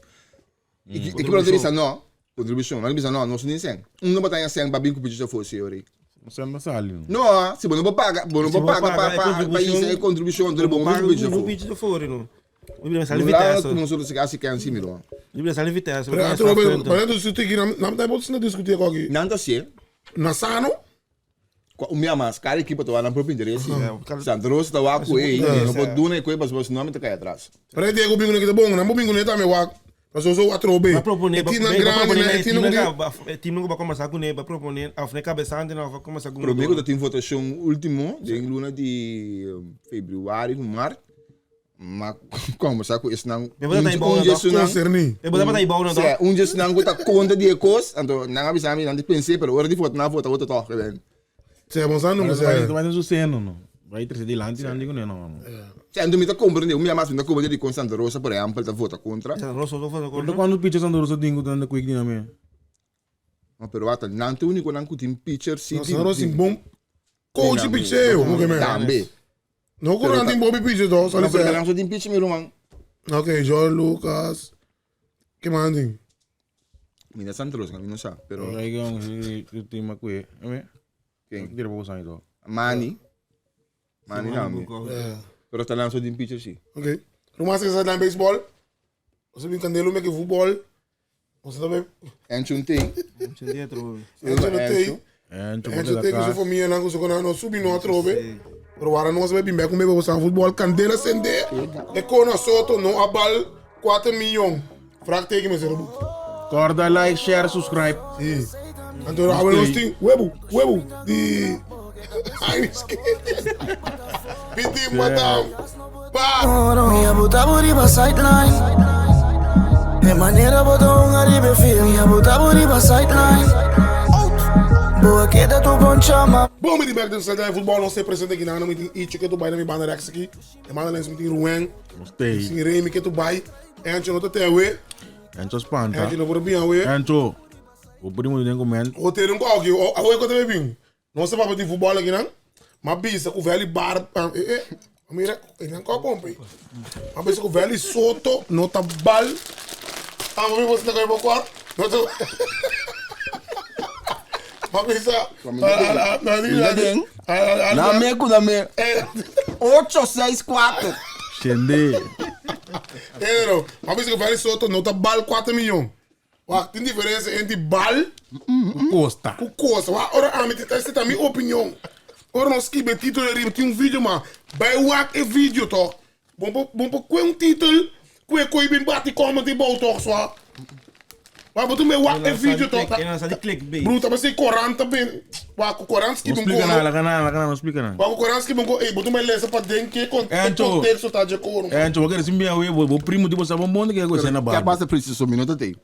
E ki, e ki nos bisa no, contribution, nan bisa no, nos no tin sen. Un no batanya sen pa bin ku picher afo si ori. Sen no sali no. No, si bo no por paga, bo no Si por bo paga pa, paga e pa, pa contribution, isa e contribution, entonces bo no bin ku picher No afo. pichi afo, no. Libre sali No la Vitesse. ku nosotros se kasi ken si miro. Libre sali Vitesse. Pero atro be, pero discutir aqui, não tá bom se discutir aqui. Nan ta sie. Na sano? Qua un mia mas, cada equipo ta nan propio interesse. Santa Rosa ta wak ku ei, no por duna e kue pasobra si no mi ta kai atras. Pero Diego bingo ne kita bom, não bingo ne também wak. Mas eu sou atro be. Ba propone, E ba tina ba grande, propone né? na E tina team que team que ba conversar com ele, ba propone, of ne cabeçante na of conversar com Prome ku ta tin votacion ultimo den luna di februari ku mart. Ma conversa ku esnan Me bota tai bom, un dje Concerni. E bota tai bom, no? Sí, un dje nan ku ta konta di e kos, anto nan a bisa mi, nan di pensé, pero ora di vota, nan vota otro toch. Ben. Se bom sa nunca Vai se. vai no seno no. Vai trece dilante nan digo no no. Sí, anto mi ta comprende, un mia mas mi ta comprende di kon Santa Rosa, por ehempel, ta vota kontra. Santa Rosa vota Pero contra. quando pitcher Santa Rosa dingo tan quick din ame. No, pero wata, nan te único nan ku tin pitcher si. Santa Rosa tin bom coach picheo, como que me. Tambe. No ku nan tin bom picheo to, No, pero sali nan so tin pitcher mi ruman. Ok, Jorge Lucas. Que man tin? Mi na Santa Rosa, mi no sa, pero Vai que um team makwe. Ame. Ken? Tira pouco sangue to. Mani. Mani tambe. Pero ta nan so tin pitcher si. Ok. Ruman se sa dan baseball. Você bin candelo me que futebol. Você também. Encho un ting. Encho no tem. Encho Encho tem que sua família não consegue não subir no outro be. Pero agora nós vai bem com bem você futebol candela sende. E com soto no abal 4 milhões. Vraagteken me zerobu. Corda like, share, subscribe. Sim. Então agora nós tem webu, webu di Ai, Piti madam. Pa. Mi abuta buriba sideline. E manera bota un aribe film. Mi abuta buriba sideline. Boa queda tu bom chama. Bom, me back de de voetbal nog steeds presente aqui na meeting Icho que tu vai na minha banda rechts aqui. E manda lens meeting Ruben. Gostei. Sim, Remy que tu vai. Encho no te we. Encho espanta. Encho no por bem we. Encho. O primo de comment. O ter um qual aqui, o a que eu também Não se papo de futebol aqui não. Mas bisa com o velho bar, eh, eh. Mira, ele não qual pompe. Mas bisa com o velho soto, não tá bal. Ah, mas você não quer quarto. Não tá. Mas bisa. Na me ku na me. 8 6 4. Xende. Pero, mas bisa com o velho soto, não tá bal 4 milhões. Wacht, tem diferença entre bal Costa. com coisa. Wa, ora, a mim, essa é a minha opinião. Ora, nós que título ali, tem um vídeo, mas bij wak e vídeo, toch? Bom, bom, bom, com um título, com e coi bem bate como de bom, toch, só. Mas botou me wak e vídeo, toch? Ela de clickbait. Bruta, mas sei 40 bem. Wa, com 40 que Não bom explica nada, com. canal, canal, não explica nada. Wa, com 40 que bom com. Ei, botou me lesa pra dentro que Encho. contexto tá de coro. Encho, vou querer se enviar o primo de você bom que é coisa na Que barba. passa preciso minuto tem.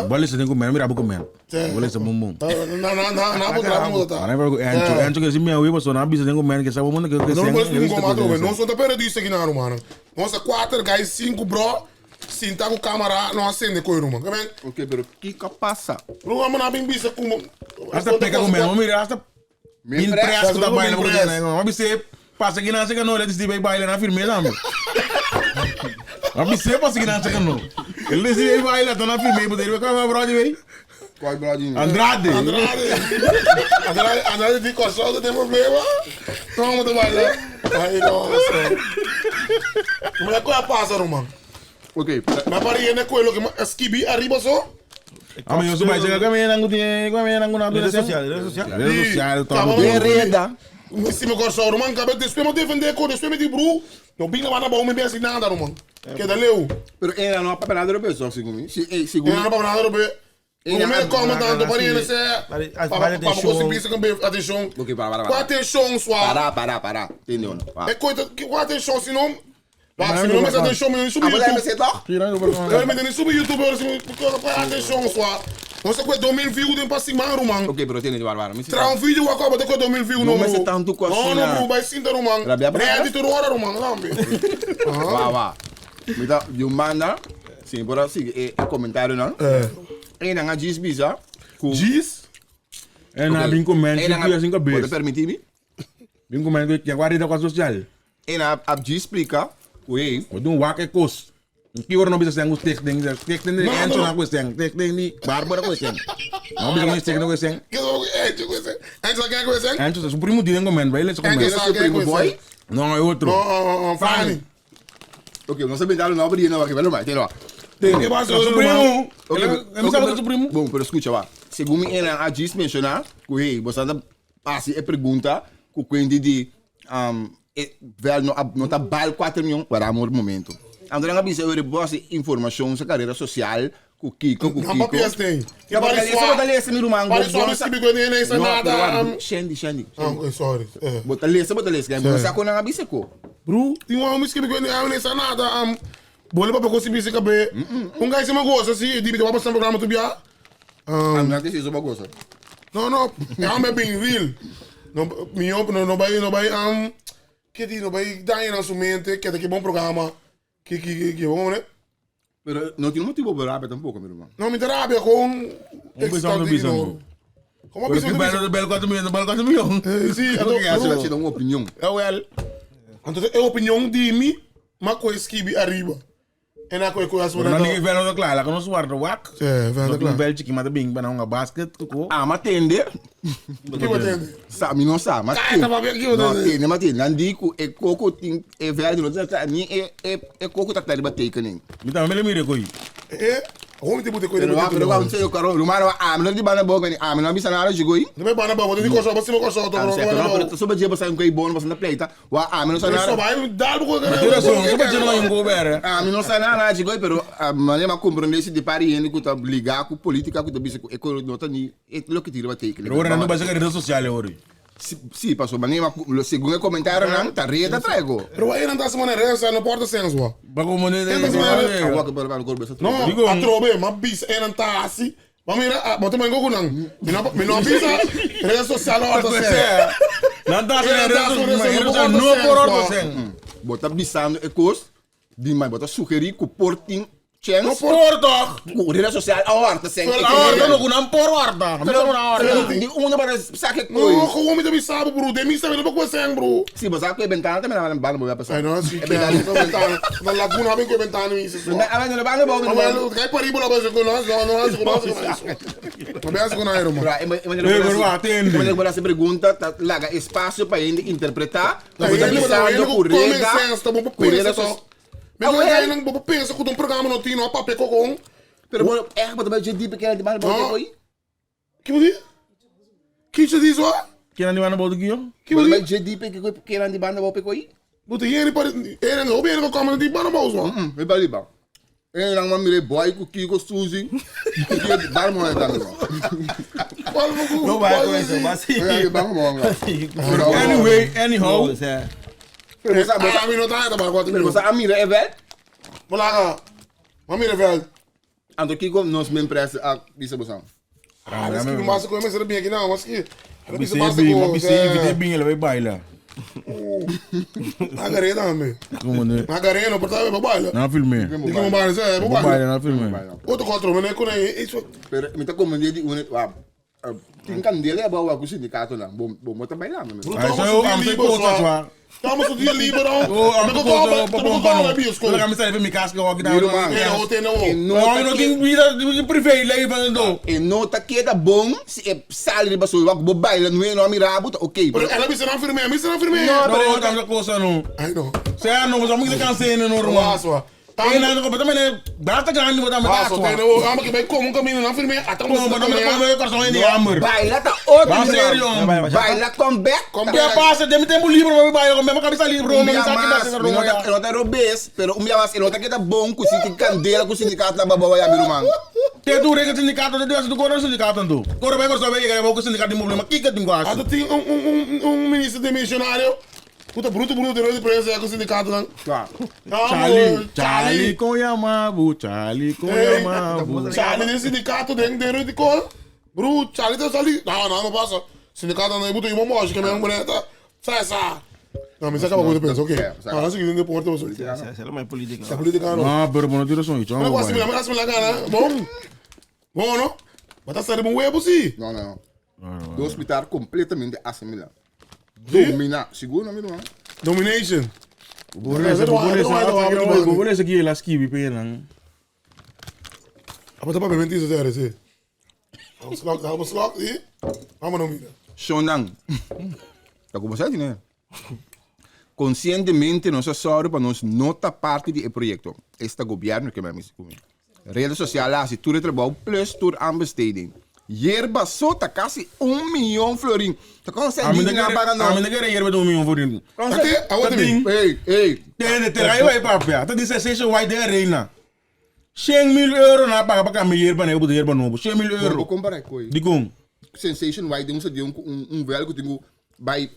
Vale se tem comer, mira comer. Vale se bom bom. Não, não, não, não, vou travar muito, tá? Agora vai Encho, Encho que se enviar o você não bisa tem comer que sabe bom que que Não posso me incomodar, não sou da periodista aqui na rua, mano. Nossa, quatro guys, cinco bro, sinta com câmera, não acende coisa, mano. Come Ok, pero que que passa? Bro, mano, bem bisa como. Hasta pega comer, vamos mirar hasta Me mil presta. preço da baila Mil porque press. não, vamos ser passa aqui na chega não, ele disse vai baila na firmeza, mano. Vamos ser passa aqui na chega não. Ele disse vai baila, tá na firmeza, poderia ficar bro de vem. Qual brodinho? Andrade. Andrade. Andrade, Andrade de coçou, não tem problema. Toma do baila. Aí, nossa. Mas qual é a pássaro, mano? Ok. Mas para ir, né, coelho, que esquibi arriba só. Ah, mas eu sou mais chega me nangu tinha, me nangu na Rede social, rede social. Rede social, Tá tá. bom. Den reda. Se me corso, man, cabe después me defender com después me di bru. No binga bana ba um bem assim nada, man. Que da leu. Pero ela não papel nada europeu, segundo mim. Se, eh, segundo Eu não para nada, be. Eh, O meu como tanto para ele se. Vale, as- Para vale para atenção. você pensa com atenção. Ok, para, para, Com para. atenção, sua. Para, para, para. Entendeu? Não? É coisa que com atenção, senão. Vai, se não me atenção, me subi Ah, mas aí YouTube. você toca? Eu me entendo, subi YouTube, eu assim, com atenção, sua. Você com 2000 views tem para cima, man. Ok, pero entende, para, para. Tra um vídeo acaba de com 2000 views, Não não. me bro. se tanto com Não, assim, não, né? bro, vai sim, man. Rabia para Ready to hora, man. Não, be. Vá, vá. Me dá, eu manda. Sim, por assim, é, é comentário, não? É. E não, diz bisa. Diz? É na bem comendo, E não, que assim Pode cabeça. permitir-me? Bem comendo que agora rede social. E na, a diz explica. Ui. We doen wakker kos. Ki ora no bisa seng stichting, stichting ni No, Enzo no. na kwesteng, stichting ni Barbara kwesteng. No bisa no stichting kwesteng. Que eu é, tipo assim. Antes da coisa, Enzo é o primo de ninguém, vai ele se Enzo come. Esse é o primo boy? Não é outro. Não, Fanny. Ok, não sabia dar o nome de não, aqui, vai, tem lá. Que passa, É o primo. Ok, Ele me sabe do primo. Bom, pero escucha, va. Segundo ela a diz mencionar, que você anda assim é pergunta, que quando de um, é, velho, não não tá bal 4 milhões para amor momento. André nga bisa eu boss informação sa carreira social, com Kiko, com Não, Kiko. papias tem. Ya, Para porque sua- esse bota lesse mi rumang. Para sua me que nem nem nada. Shandy, Shandy. Ah, sorry. É. Bota lesse, bota lesse, que você saco na bisa ko. Bro, tem um homem que me nem nada. Um, Bole para conseguir se caber. Um guy se me gosta assim, de me dar para programa tu bia. Ah, não tem isso bagosa. Não, não, é um bem real. Não, minha não não vai não vai um que di não vai dar na sua mente que que bom programa. Que que que que bom, né? Pero não tem motivo para rabia tampouco, meu irmão. Não me terapia com Um bisa no bisa no. Como Pero bisa que no belo bisa? belo 4 milhões, belo 4 milhões. Sim, Porque essa vai te dar uma opinião. É well. Então, é opinião de mim, mas coisa que bi arriba. É na coisa coisa Pero não ninguém velho claro, lá que não suar do wak. É, velho, Não claro. velho que mata bem, para uma basket, ko. Ah, mas atende. Que você entende? Sabe, não sabe, mas Ah, tava bem aqui, eu Não, não- tem, mas tem. Nandico, é coco, tem, é velho, não tá, nem é, é, é coco tá tá tekening. Me também me mire koi. É, homem tem muita coisa. Pero wa, pero wa, não sei, eu quero, rumaro, ah, não de bana boca, ah, não bisa nada de goi. Não é bana ba, você tem que você não gosta, Ah, não sei, pero pero sobre dia você um goi bom, você na pleita. Wa, ah, não sabe Só nada. vai dar o Tira só, só para não um gober. Ah, não sabe nada de goi, pero a maneira compreender se de pari ele que tá ligar com política que tá bisa é coisa não tá ni, é lo que tira ba tekening. Pero ora não vai ser rede social ora. Sì, passou, mas nem segundo o comentário não, tá reta traigo. Pero aí não tá semana reza, não porta senso. wa. Bago mo ne. Ah, wa que para o corpo Não, Digo, a trobe, mas bis é não tá assim. Mas mira, bota mais gogo não. Me não, me não bisa rede social horta senso. Não tá Ele sendo tá rede sendo social, rede não por social, orto sen. Bota bisando e cos, di mai bota sugerir que porting chance. Por toch. Com rede social a horta sem. A horta não com não por horta. Não com a horta. Di uma para saque Não, coi. como homem também sabe, bro. Demi sabe não pode ser, bro. Se você sabe que bentana também não vai não vai passar. Ai, não, assim que é, não bentana. Na laguna bem que bentana isso. Não, ah, não vai não Mas vai. well, cai para riba lá mas com nós, não, não, não, não, não. Não bem com nós, irmão. Ei, pero atende. Mas agora se pergunta, tá, laga espaço para ele interpretar. Tá, Tá ele bisando com com reda. common sense, tá bom pra com rede pensa social. só. Mas não é não bom pensa com um programa não tem, não papel com. Pero bueno, é que bota de pequena de mais Não. bota Que você? Que você diz, ó? Quem não vai na bola aqui, ó? Que você? Bota de pequena que de banda bota coi. Bote hier para ele não bem com como de bana mouse, ó. Me bali ba. Eh, lang man mire boy ku Kiko Suzy. Kiko bar mo na tango. Qual o Não vai com isso, mas sim. Eh, bar mo nga. Anyway, anyhow. Não, é. Pero sa Ah, mi no tá tá agora. pero sa amira é vel. Bolaga. Mami vel. Anto Kiko nos men press a bisa bosang. Ah, mas que massa com mas bem aqui não, mas que Bisa bem, mas bisa bem, bem, ele vai bailar. Agarena, me. Como né? Agarena, porta vai baila. Não filme. Diga mo baila, é, Vou baila. bailar, não filme. Outro quatro, mas com isso. Pero me tá comendo de une wa. Tin candela é boa ku sindicato lang. Bom bom mo também lá, me. Ah, isso eu amo coisa, só. Estamos o dia livre, não. Oh, amo Mas coisa, eu bom, tô bom. bom. Eu me sair me casca, eu aqui Mira, man. É, eu tenho não. Não, eu não tenho vida de privê, lá não. E nota que é bom se é sale de basura, bo baila no no mirabu, ok. Pero ela me será firme, me será firme. Não, eu não coisa não. Ai não. Você não, você muito cansei no normal. Nossa. E nan ko bata mene basta grandi bata mene Paso, atwa. tene wo, amo que vai como um caminho não firme, até um Como bata mene come coração em hammer. Baila ta outro. Ba serio. Baila comeback. Que pasa, demi tempo livre, mas vai com mesma cabeça livre, Um mas dia sabe que mais, basta mi no ta- no ta robes, pero um dia mais, no ta queda bom ku sinti candela ku sindicato na babawa ya mi ruman. Te tu rega sindicato, te tu coro sindicato tu. Coro vai coro sabe que vai sindicato de problema, que que tem quase. Até tem um ministro demissionário. Puta, bruto, bruto, de prensa com o sindicato não. Charlie, Charlie com Yamabu, Charlie com Yamabu. Charlie do sindicato dentro dentro de cor. Bruto, Charlie tá ali. Não, não, não passa. Sindicato não é muito irmão, que é mesmo mulher tá. Sai, sai. Não, mas acaba com o pensa, ok. Ah, não, seguinte, deporte, você. Essa é mais política. É política, não. Ah, pero bueno, tira sonho, Mas eu assimilar, mas assimilar, cara. Bom. Bom, não? Mas tá saindo um webo, sim. No, no, no. Do hospital completamente assimilado. Domina, seguro, mi ruman. Domination. Borreza, borreza, borreza aqui, ela skibi pena. Ah, mas tá pra mentir, sério, sim. Hou slok, hou slok, sim. Vamos não, mira. Shonang. Ta como sai, né? Conscientemente nos sorry pa nos nota parte di e proyecto. Esta gobierno que me comigo. Rede social hasi tur e trabou plus tur aanbesteding. Yerba sota casi 1 mion florin. Ta kon A mim sa na paga a no. mim quer yerba de 1 mion florin. Até, a outra mim. Hey, hey. Tem, tem, aí vai papia. Tá disse Sensation White da Arena. 100 mil euro na paga para cambiar yerba, né? Eu boto yerba novo. 100 mil Vou euro. comparar com Digo, Sensation White, um um um um velho que tenho vai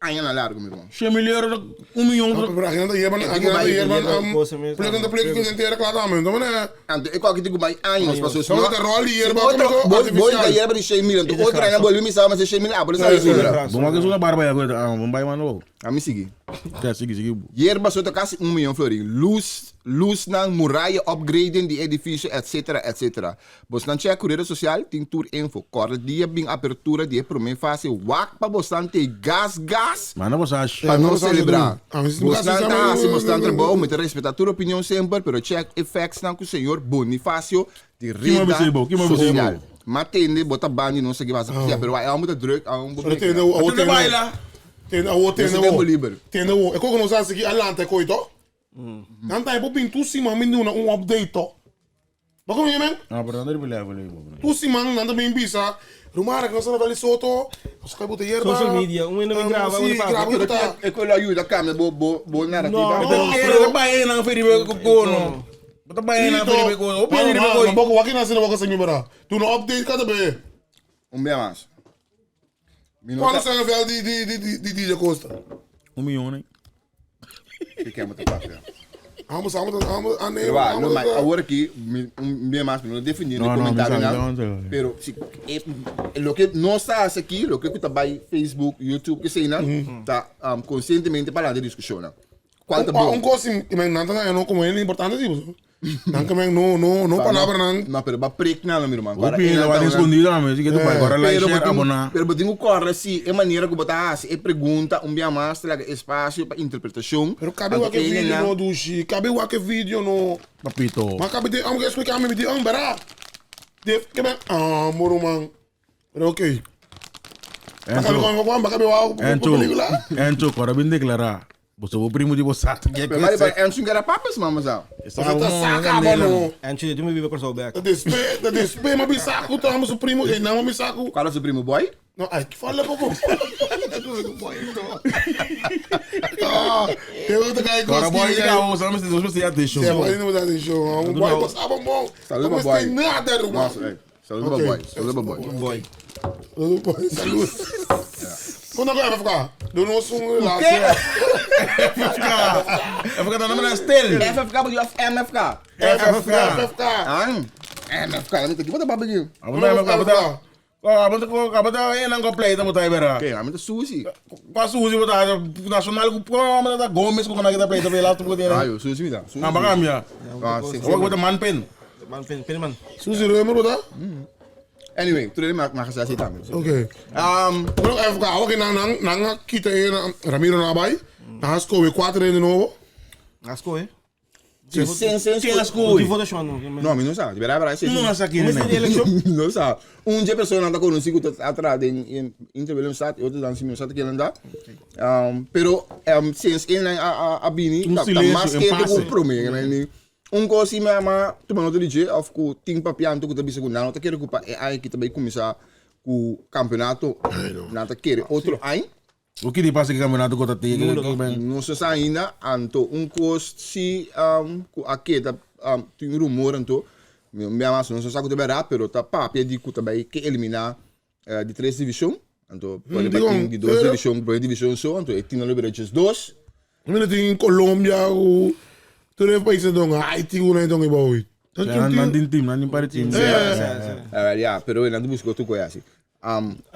aña na largo, meu irmão. 100 mil euro, 1 milhão. Pero aqui não tá yerba, aqui não tá yerba. Coisa mesmo. Plek não plek que inteira claro também. Então, né? Anto, ik kwam ik bij años, mas Só que rol yerba Outro, como boy, da yerba de 100 mil, então outra ainda bolho me sabe, mas 100 mil, ah, bolho sabe segura. Bom, mas uma barba aí agora. Ah, vamos vai mano. A me seguir. Tá, sigue, sigue. Yerba sota quase 1 milhão florin. Luz, luz na muralha, upgrading de edifício, etc, etc. Bos nan check rede social, tem tour info. Corre dia bem abertura de primeira fase, wak pa bos te gas, gas. Mano, você acha? Pa não não celebrar. Ah, mas Bos não nan sabe- tá, se bos nan trabalho, met respeitar tua opinião sempre, pero check effects nan com o senhor Bonifacio de Que Reda mo que mo Social. Matende, bota bandi, não sei o que vai fazer, pero é muito druk, é um Pero tem o Você vai lá. Tem o tem Esse tempo livre. Tem o. É como nós aqui alanta coito. Não tá aí bem tu sim, mas me um update to. Mas como é, man? Ah, pero não deve levar, levar. Tu sim, man, nanda bem bisa. Rumara que nós não vale soto. Nós cai botar yerba. Social media, um ainda bem grava, um Sim, ainda grava paga. que tá. Ik wil ajuda, kamer, bo, bo, bo narrativa. Não. Pero vai na feri ko kono. Bota vai na feri ko. O pedi Não, ko. boko waki na sina boko sem mibara. Tu no update cada be. Um bem mais. Quando sai vel di di di di di DJ Costa. 1 milhão, né? Que que é muito fácil. Vamos, vamos, vamos, ah, nee, Pero, no, vamos. maar awor aki, um bem mais, no defini No, no no, comentário, mi não. sabe, no, no. Pero, si, lo que nós está aqui, lo que está by Facebook, YouTube, que sei, não, tá conscientemente para de discussão, não. Qual tá bom? Um coisa que men nanta não como é importante tipo. Não que men no no no palavra não. Não, pero ba prik na, meu irmão. O pedi vai escondido, mas que tu vai agora lá e Pero, share abonar. pero botinho corre assim, é maneira que botar assim, é pergunta, um bem mais, traga espaço para interpretação. Pero cabe o que vídeo no dushi, cabe o que vídeo no. Papito. Maar cabe de am explicar me de am bara. De que ben ah moro man. Pero ok. Cabe com com cabe o Enzo, película. Enzo, agora bem declarar. Você o primo de você. Pero maar bij Enzo era papas, mama zo. Você tá saca mano. En je doet me weer bij back. Dat is pe, dat is pe, maar bisaku tá amo primo, e não bisaku. Qual é o seu primo boy? Não, ai que fala pouco. Ah, eu tô caindo Agora boy, já o sabe se você já deixou. É, boy, não dá deixou. Um boy passava bom. Saludo, Não boy. tem nada, irmão. Nossa, hey. Saludo Ok. boy. Saludo boy. Boy. Saludo, boy. Saludo. Quando agora vai ficar? Do nosso um lá. FFK. FFK tá nome Stel. FFK of MFK? FFK. FFK. Ah, MFK, let me take what about you? Abota abota abota aí não completa botar aí vera. Ok, I'm the Suzy. Quase usi botar nacional com como da Gomes com na que da pleita lá tu poder. Ah, eu Suzy me dá. Ah, bagamia. Ah, sim. Vou botar man pen. Man, pen, pen man. Suzy Römer, botar? Anyway, toen maak maar gezegd zit aan. Oké. Um, Pero FK, oké, nang nang nang kita eh Ramiro na bay. Nang score 4 de novo. Asko, hè? Sen sen Quem as Die coi? votação, não. No, mi não sabe. Verá, verá, Não nas aqui, Mas né? die electie? Não sabe. Um dia pessoa não tá conosco atrás em Inter Willemstad, outro dan Simon que anda. Pero sinds in a a a bini, Um tá silêncio, mais um quente passe. com prome, né? Un kos si mi ama tuma nota di dje of ku tin papianto ku ta bisa ku nan no ta kere ku pa e aña aki ta bai kuminsá ku kampeonato, nan ta kere otro aña. Bo kiri pasa ki kampeonato ku ta te? No se sa ainda, anto un kos si ku a keda tin rumor anto, mi ama no se sa ku ta bèrdat pero ta papia di ku ta bai ke eliminá di tres divishon, anto pone pa tin di dos divishon, prome divishon so, anto e tin nan lo bira djes dos. Mira tin Colombia ku tur e paisnan don, Haiti ku nan don e bou. Nan tin team, nan tin par di team. Ya, pero nan ta buska otro koe asi.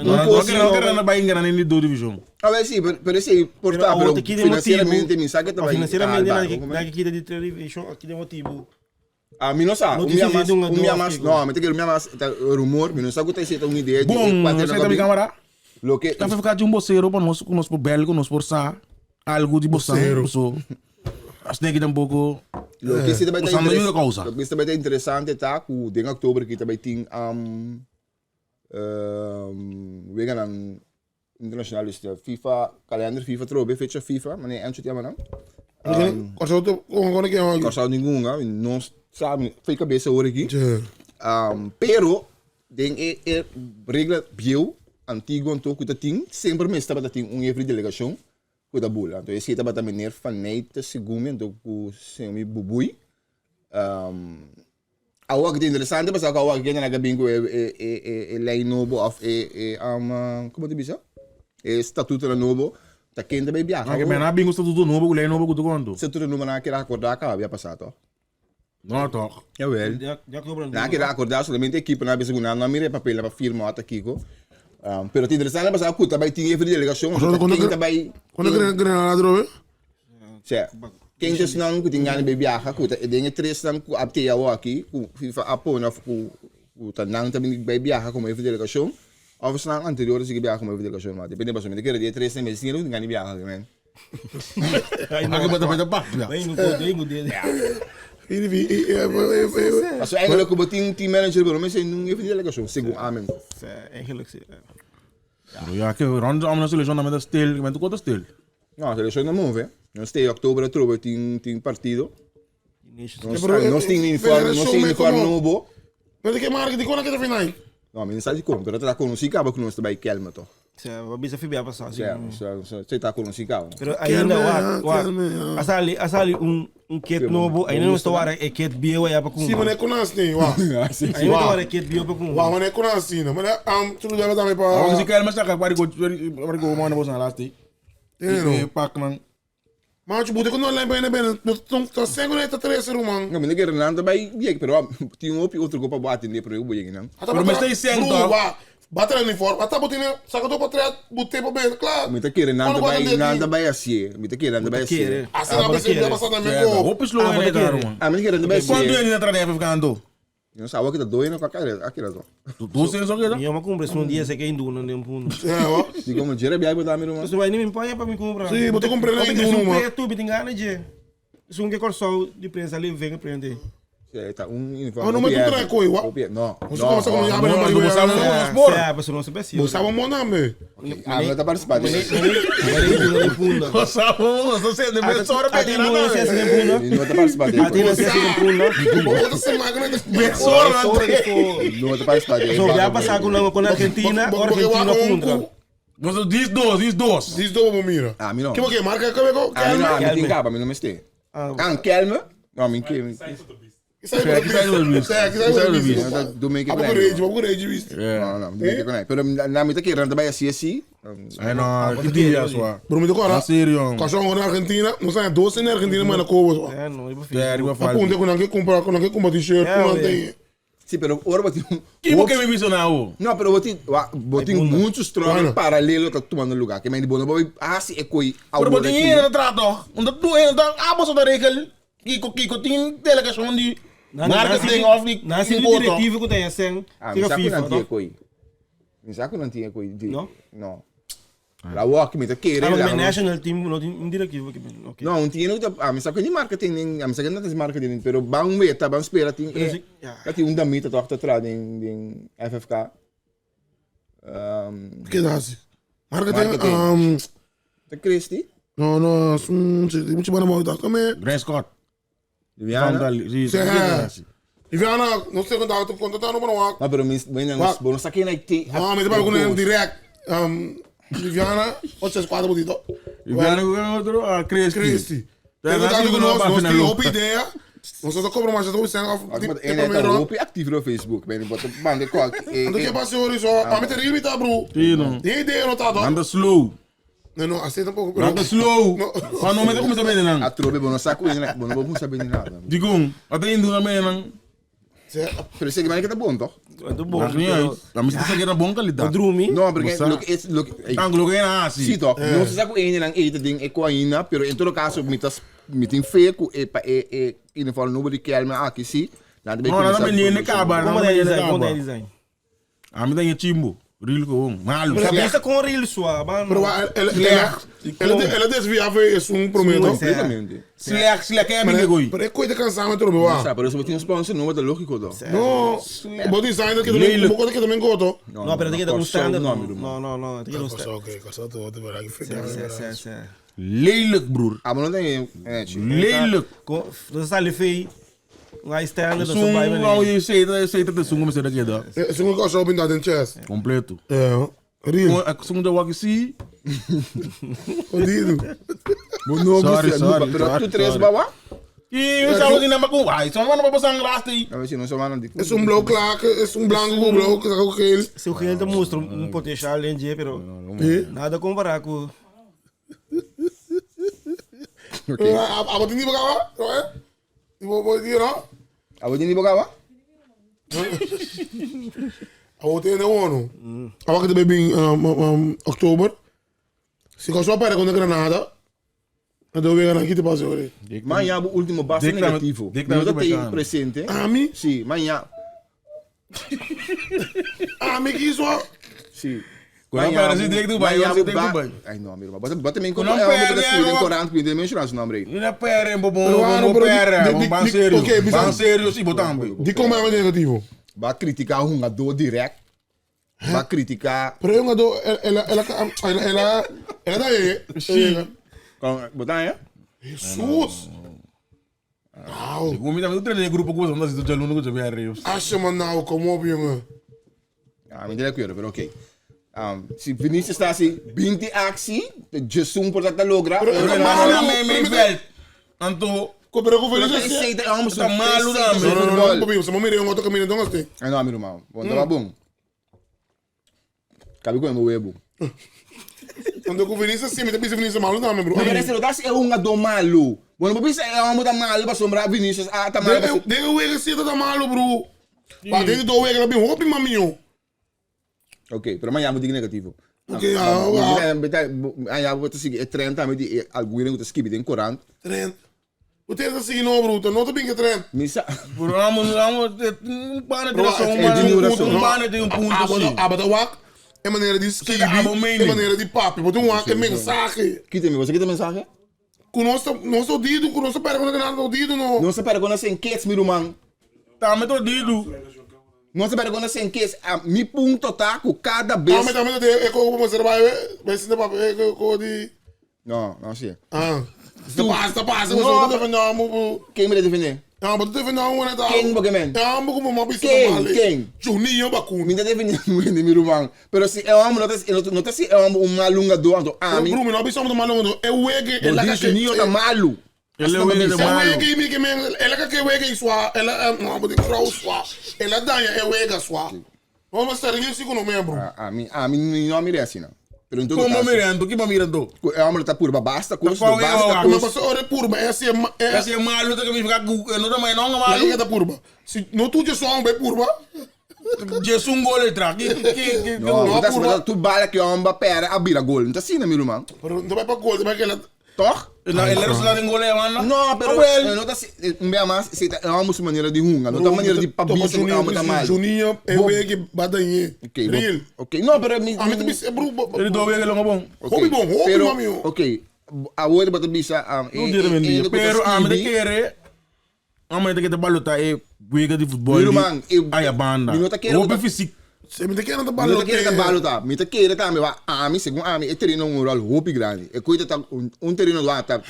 No kere nan bai gana den di dos divishon. Awel si, pero esei por ta, pero financieramente mi sa ke ta bai. Financieramente nan ke kita di tres divishon, aki den motibu. Ah, mi no sa. No Un bia tin mas, sentido un bia un mas, no, mi ta kere un bia mas, ta rumor, mi no sa ku ta esei ta un idea di Bon, e kuater esei nan ta mi ku a bin. kamara. Loke, Ta fica di un bocero pa nos, ku nos por bel, ku nos por sa algu di bosan, Bocero. so asina ki tampoco loke si ta bai ta Bosan no interes, yuda causa. loke si ta bai ta interesante ta ku den oktober aki ta bai tin weganan internacional, dus de FIFA, kalender FIFA trobe, fecha FIFA, manera Enzo ta yama nan. Kòrsou ta kon ke hoki? Kòrsou ningun a, no sa fei kabesa ora aki. Pero den e e regla bieu, antiguo anto ku ta tin, semper mester tabata tin un efri delegashon ku ta bula. Anto esei tabata meneer Van Nijt segun mi anto ku señor mi Bubui. Awor ki ta interesante pasobra ku awor ki kende nan a bin ku e lei nobo òf e komo ta bisa e statutonan nobo ta ken ta bai biaha Nan awor. a bin ku statuto nobo ku lei nobo ku ta konto. Statuto nobo nan a keda akordá kaba bia pasá tòg? No tòg. Jawel. Nan a keda akordá solamente ekiponan a bisa ku nan no a mira e papelnan pa firma òf ta kiko. Pero ta interesante pasobra ku ta bai tin efe di delegashon ta ken ta bai. Kono Grenada atrobe? Sea, ken ta esnan ku tin gana bai biaha ku ta den e tresnan ku a te awo aki ku FIFA a pone of ku ku ta nan ta bini bai biaha komo efe delegashon of esnan anterior ta sigui biaha komo efe delegashon mas depende pasobra mi ta kere di e tresnan mes tin ku tin gana di biaha aki men. Aki bo ta bai ta papia. Pasobra eigenlijk ku bo tin team manager bo no mester ningun efe delegashon segun ami. Pero ya ke rond om na selekshon nan mester stil, men tur kos ta stil. No, seleccion no move. Nos te october atrobe tin tin partido. Nos, nos tin uniform, nos tin uniform nobo. Pero ke marca di kona ke ta final? No, mi no sa di kon, pero ta conocí caba ku nos ta bai Kelme toch. Sea, wa bisa fi bia pasá. Sí, sea, sea, sea ta conocí caba. Pero ainda wa, wa, a sali, a sali un un kit nobo, ainda nos ta wara e kit bieu allá pa Sí, kumpra. mané konas ni, wa. Ainda ta wara e kit bieu pa kumpra. Wa, mané konas ni. Mané, am, tu debe tambe pa. Awor si Kelme saka bari go, bari go manda boso na last. Pero. E pak nan. Macho, bote ku no lijn bene bene. No ta sengo na ta trece ruman. No, mi no kere nan ta bai yeg, pero tin hopi otro ko pa bo atende pero bo yeg nan. Pero mi stay seng toch. Wa, batra uniform. Ata bo tene saka to pa tre bote pa bene, kla. Mi ta kere nan ta bai, nan ta bai asie. Mi ta kere nan ta bai asie. Asa na bese bia pasa tambe ko. Hopi slow ne ta ruman. Ah, mi ta kere nan ta bai asie. Cuanto yeg na tra de FFK anto? No sa awor kita doy no kakare akira to. Dos años akira? Mi ama kumpra esun dia se ke induno den puno. Ja, wa. Di como jere biai bota mi ruman. Entonces bai ni mi paña pa mi kumpra. Sí, bo ta kumpra na induno ma. Esun pretu mi tin gana dje. Esun ke Kòrsou di prensa li ven prende. Sí, ta un uniforme. Oh, no me tu trae koi, wa. No. No se como sa como yabe na No, barigo. bo sa mo nos por. Sea, paso no se besi. Bo sa mo na me. Ah, no ta participando. Bo sa mo nos ta sende mes ora A ti no se den punda. No ta participando. A ti no se den punda. Bo ta se magna. Mes ora No ta participando. So ya pasa con con Argentina, Argentina contra. Nos dis dos, dis dos. Dis dos bo mira. Ah, mi no. Ke bo ke marca ke ko? Ah, mi no, mi tin capa, mi no meste. Ah, kelme? No, mi ke. Pero na mi ta kere nan ta bai así así. Ay no, ki dia swa. Pero mi ta kora. Na serio. Kòrsou ngor na Argentina, nos a dos en Argentina manda kobo swa. Ja, riba A falta. punta ku nan ke kumpra, ku nan ke kumpra t-shirt, ku nan tin. Sí, pero ora bo tin Ki bo ke mi bisa na awo? No, pero bo tin wa bo tin mucho struggle paralelo ta tumando lugar. Ke men di bo no bo hasi e koi Pero bo awor tin aki. hende ta traha tòg. Un ta tur hende ta abo so ta regel. Kiko kiko tin delegashon di marketing of di Nan si koto. direktivo ku ta hesen Ah, mi sika sa ku FIFA nan tin e toh? koi. Mi sa ku nan tin e koi di. No? No. La wak mi ta kere. Ah, la ma no- national team no tin un direktivo ki ben. Okay. No, un tin ku ta ah, mi sa ku ni marketing nin, ah, mi sa ku no ta marketing pero ban weta, ban spera tin Pero e si- ja. ta tin un damita toch ta tra den den FFK. Um, Ke ta hasi? Marketing, Marketing. um, ta Christy? no, no, es un, mucho bana mo ta kame. Grand Scott. Liviana? Sí, Sí. Liviana, nos tin contacto, contacta no para wak. No, pero mis, bueno, Wak. bo no sa ken ay te. No, mi te papia con direct. Liviana, 864 botito. Liviana con otro, ah, Christy. Christy. Pero Ten contacto nada, con nos, no, nos final tin loop. hopi idea. Nos ta cobra mas, nos ta of Maar di en e hij prome is round. hopi actief op Facebook. Ben ik wat man de kok. Anto ke pasa hoor so, pa mi te real mi ta bro. Sí, no. Die idea no ta toch? Anda slow. No, no, así tampoco. Pero Anda slow. No. Maar no me te come bene nan. A trobe bo no sa ku en bo no bo sa bene nada. Digon, wat in doen aan nan. Pero sei que tá bom, toch? É bom. Maakt niet uit. Dan moet je dat bon kwaliteit. Drumi. No, porque Bosa. lo que es lo que Dan geloof ik in Sim, Azië. toch? No se sa ku en lang eten ding e ainda, pero en todo caso mi tas mi tin fe ku e pa e e in ieder geval nobody care me aqui si. Dan ben No, dan ben je in de kamer. Como Dan é ben je in de design? Como é kamer. design? Ah, mi dan je chimbo. Real gewoon. Malo. Cabeça com reel sua, mano. Pero ela desviava es un prometo. Completamente. Slecht, slecht. Kijk, ben ik gooi. Pero é coisa cansado, bro. Sa, wa. pero eso tin sponsor, no, wat lógico toch? No, bo designer que também, Lelijk. bo que também gosto. Não, pero tem que dar um standard. No, mi Não, não, não. Tem que dar um standard. Ok, cansado todo, verdade. Sim, sim, sim. Lelijk, broer. Ah, maar dan denk je, Lelijk. Você sabe feio. Um standard, você Zo'n, vai nou, je zei dat, je zei dat de zo'n met dat je dat. É um gosto op dat in chess. Completo. É, real. Zo'n de wakkie zie. Odido. Sorry, sorry, Pero sorry, tu tres sorry. bawa? Je zou het niet naar me komen. Hij zou maar op zijn raast. Dan weet je, no so man die. É um blauw klaar, é um branco com blauw, que é geel. Se o cliente mostra potencial em dia, pero nada comparar com Ok. A botin di bagawa, não é? E vou vou dizer, não? Ah, wat je niet bawa? A botin de ono. A wakte baby in oktober. Se gosto para com a Granada. Eu vou aqui te passo hoje. Maar ja, último basta Dik na- negativo. dik na No met dat elkaar. te presente. Ami, Sim, maar ja. ami que isso. Sim. Quando perde, dik Dubai, Maar ja, dik ba- Dubai. Ai, no, mira, wat wat men Quando komt, perde, dat is ja, in Corant, kun je mensen zijn naam reken. Niet naar pere, bo, Pero, ah, no, bo, pero pere. di- di- Ban di- serio. oké, bisa- Ban serio, si, botambe. Die komt maar negativo. Ba critica jogador direct. Ba critica. Pero eu ando, ela, ela, ela, ela, ela da aí. Sim. Botar, ja? Jesus. Nou, Ik moet met de groep ook omdat ze de jaloen ook zo weer als je maar nou, kom op jongen. Ja, maar direct weer, pero oké. Si Vinicius está assim, 20 actie, de Jesum por dat logra. Pero- Pero pero- Maar maar- mee mee veld. Anto, Ko pero ko pero feliz. sei dat allemaal Tá malo dan, No, no, no, no, papi, se me mira un otro camino, ¿dónde está? Ah, no, meu irmão. Bom, tava bom. Cabe com o webo. Quando eu Vinícius, sim, me tem Vinícius malo também, bro. Mas parece que dat é um do malo. Bom, não precisa é um da malo para sombrar Vinicius. Ah, tá malo. Deve deve wegen zitten dat malo, bro. Maar dit is wegen dat ben hopi mami Ok, pero amanhã vou dizer negativo. Ok, ja, Ah, ja, vou te seguir. É trend também de alguém que skip tem corant. Trend. O trend is zien, bro. No te binge trend. Missa. bro, amo amo un pane Bro, de som, het is un een un pane de un punto sì. Ah, maar wak. En manier die skibi, abo mening. en manier die papi. Wat een wak en mensaje. Kita me, você quer mensagem? Conosco, nosso dedo, conosco pera quando nada dedo no. Não se pera quando sem kids, meu irmão. Tá met o dedo. Não se pera quando sem kids. Ah, mi ponto tá com cada vez. Ah, maar dan ik kom op mijn bij, bij z'n papi, ik kom die. Não, não sei. Ah. Sta passa, passa, No, no, maar nou, mo. Quem me defender? Ja, maar dat even nou net Quem, Pokémon? Ja, maar kom maar bisa Quem? Quem? Juninho Bakun. Mi tá defendendo meu irmão. Pero se eu amo, não tá, não tá se eu amo um malunga do ando ami. Bro, não bisa mo malo é wege, ela Ela que tá malu. Ele é wege de É malo. wege mi que men, ela que wege swa, ela não, mas de swa. Ela danha é wege swa. Vamos estar em segundo membro. A mim, a mim não me assim não. Pero em todo Como caso, mirando, que mirando? eu amo tá purba, basta curso, Tá qual é basta o- Mas curso. você ora purba, é assim, é Esse é malo que me fica não dá mais não Lá malo. que tá purba. Se não tu je só um bem purba. Jesus um gol entra. Que que que Não, Não, tá purba. tu bala que eu amo pera a bira gol. Não tá assim, meu irmão. Pero não vai pra gol, vai que ela Toch? Não, ele era só em gol é mano. Não, pero Wel. não tá assim, um bem mais, se tá eu amo sua maneira de hunga, não tá maneira de pabisa, eu amo tá mal. Juninho é wege badanhe. Ok, Real. ok. Não, pero mi A mim também é bro. Ele do wege longo bom. Hobby bom, hobby pero, mami. Ok, agora bota bisa Não dire men Pero a me querer a me que te balota é wege de futebol. Meu irmão, eu- Ai a banda. Mi não tá querendo- Hobby fysiek. Se me te quer não tá Mi balo. não quer tá balo tá, mi tá quer tá me va a mi segundo a mi e terreno um rol hopi grande. E cuida tá um terreno lá tá.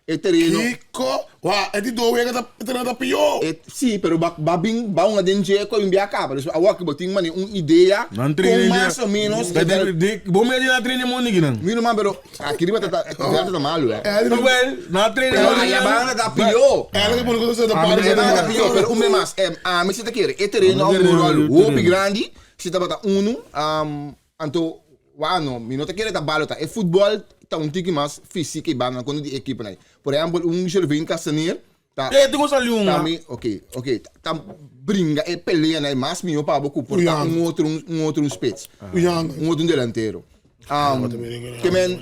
E tereno. Kiko? Wa, e di do wega ta e tereno ta pió. E, sí, pero ba, ba bin, ba hunga den dje ku un bia kaba. Dus awor ku bo tin mane un idea Nan kon trainen dje. mas o menos Ba e di, vèlt. di, bo mira di nan trainen mondi kinan. Mi ruman, pero aki riba ta ta e vèlt ta malu, eh. No, wel, nan trainen Pero mondi aya kinan. banda ta pió. Eigenlijk moet ik het zeggen, Ah, de Aya maar banda ta pió, pero un be mas, em, ami si ta kere, e tereno a Ami un kere ròl e hopi tereno. grandi, si tabata unu, am, Anto, wano, mi no ta kere ta balo ta. E futbol ta un tiki mas fisiek e banda kono di ekiponan. Por ehempel, un Gervin Castanier ta Eh, tu sali un. ta mi, ok, ok, ta bringa e pelea na e mas miho pa bo ku por ta un otro un otro un spits. Un otro un delantero. Um, ke men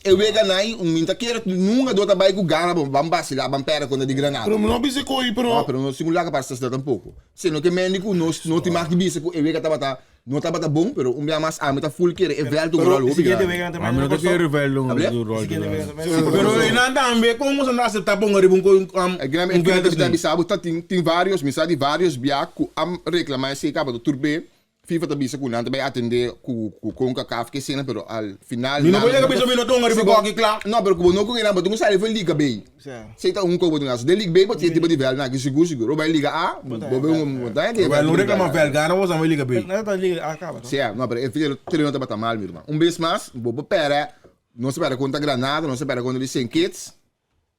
e wega nai un mi ta kere nunca do ta bai ku gana bo ban basila ban perde kontra di Granada. Pero no bisa koi, pero No, pero no singun laga para sta tampoco. Sino ke men di ku nos no tin mag di bisa ku e wega tabata No tabata bon, pero un bia mas ami ta full kere e veld un rol hopi grandi. Ami no ta kere veld un rol grandi. Pero einan tambe kon boso no acepta ponga riba un un E gran veld e asina? bisa bo ta tin tin varios, mi sa di varios bia ku a reclama esei kaba ta tur be FIFA ta bisa ku nan ta bai atende ku ku Concacaf ke esena pero al final Mi no por yega bisa mi no tonga riba koki kla. No pero ku bo no ku einan bo tin ku sali for liga B. Sei ta un kobo dunga. So den Liga B bo tin e tipo di veld nan aki sigur sigur. Bo bai Liga A, bo bai un bo ta e Bo no reclama veld gana bo sa bai Liga B. Nan ta Liga A kaba no? Sea, no pero e tereno tabata mal mi ruman. Un bes mas bo por pere, nos a pere kontra Granada, nos a pere kontra di Saint Kitts,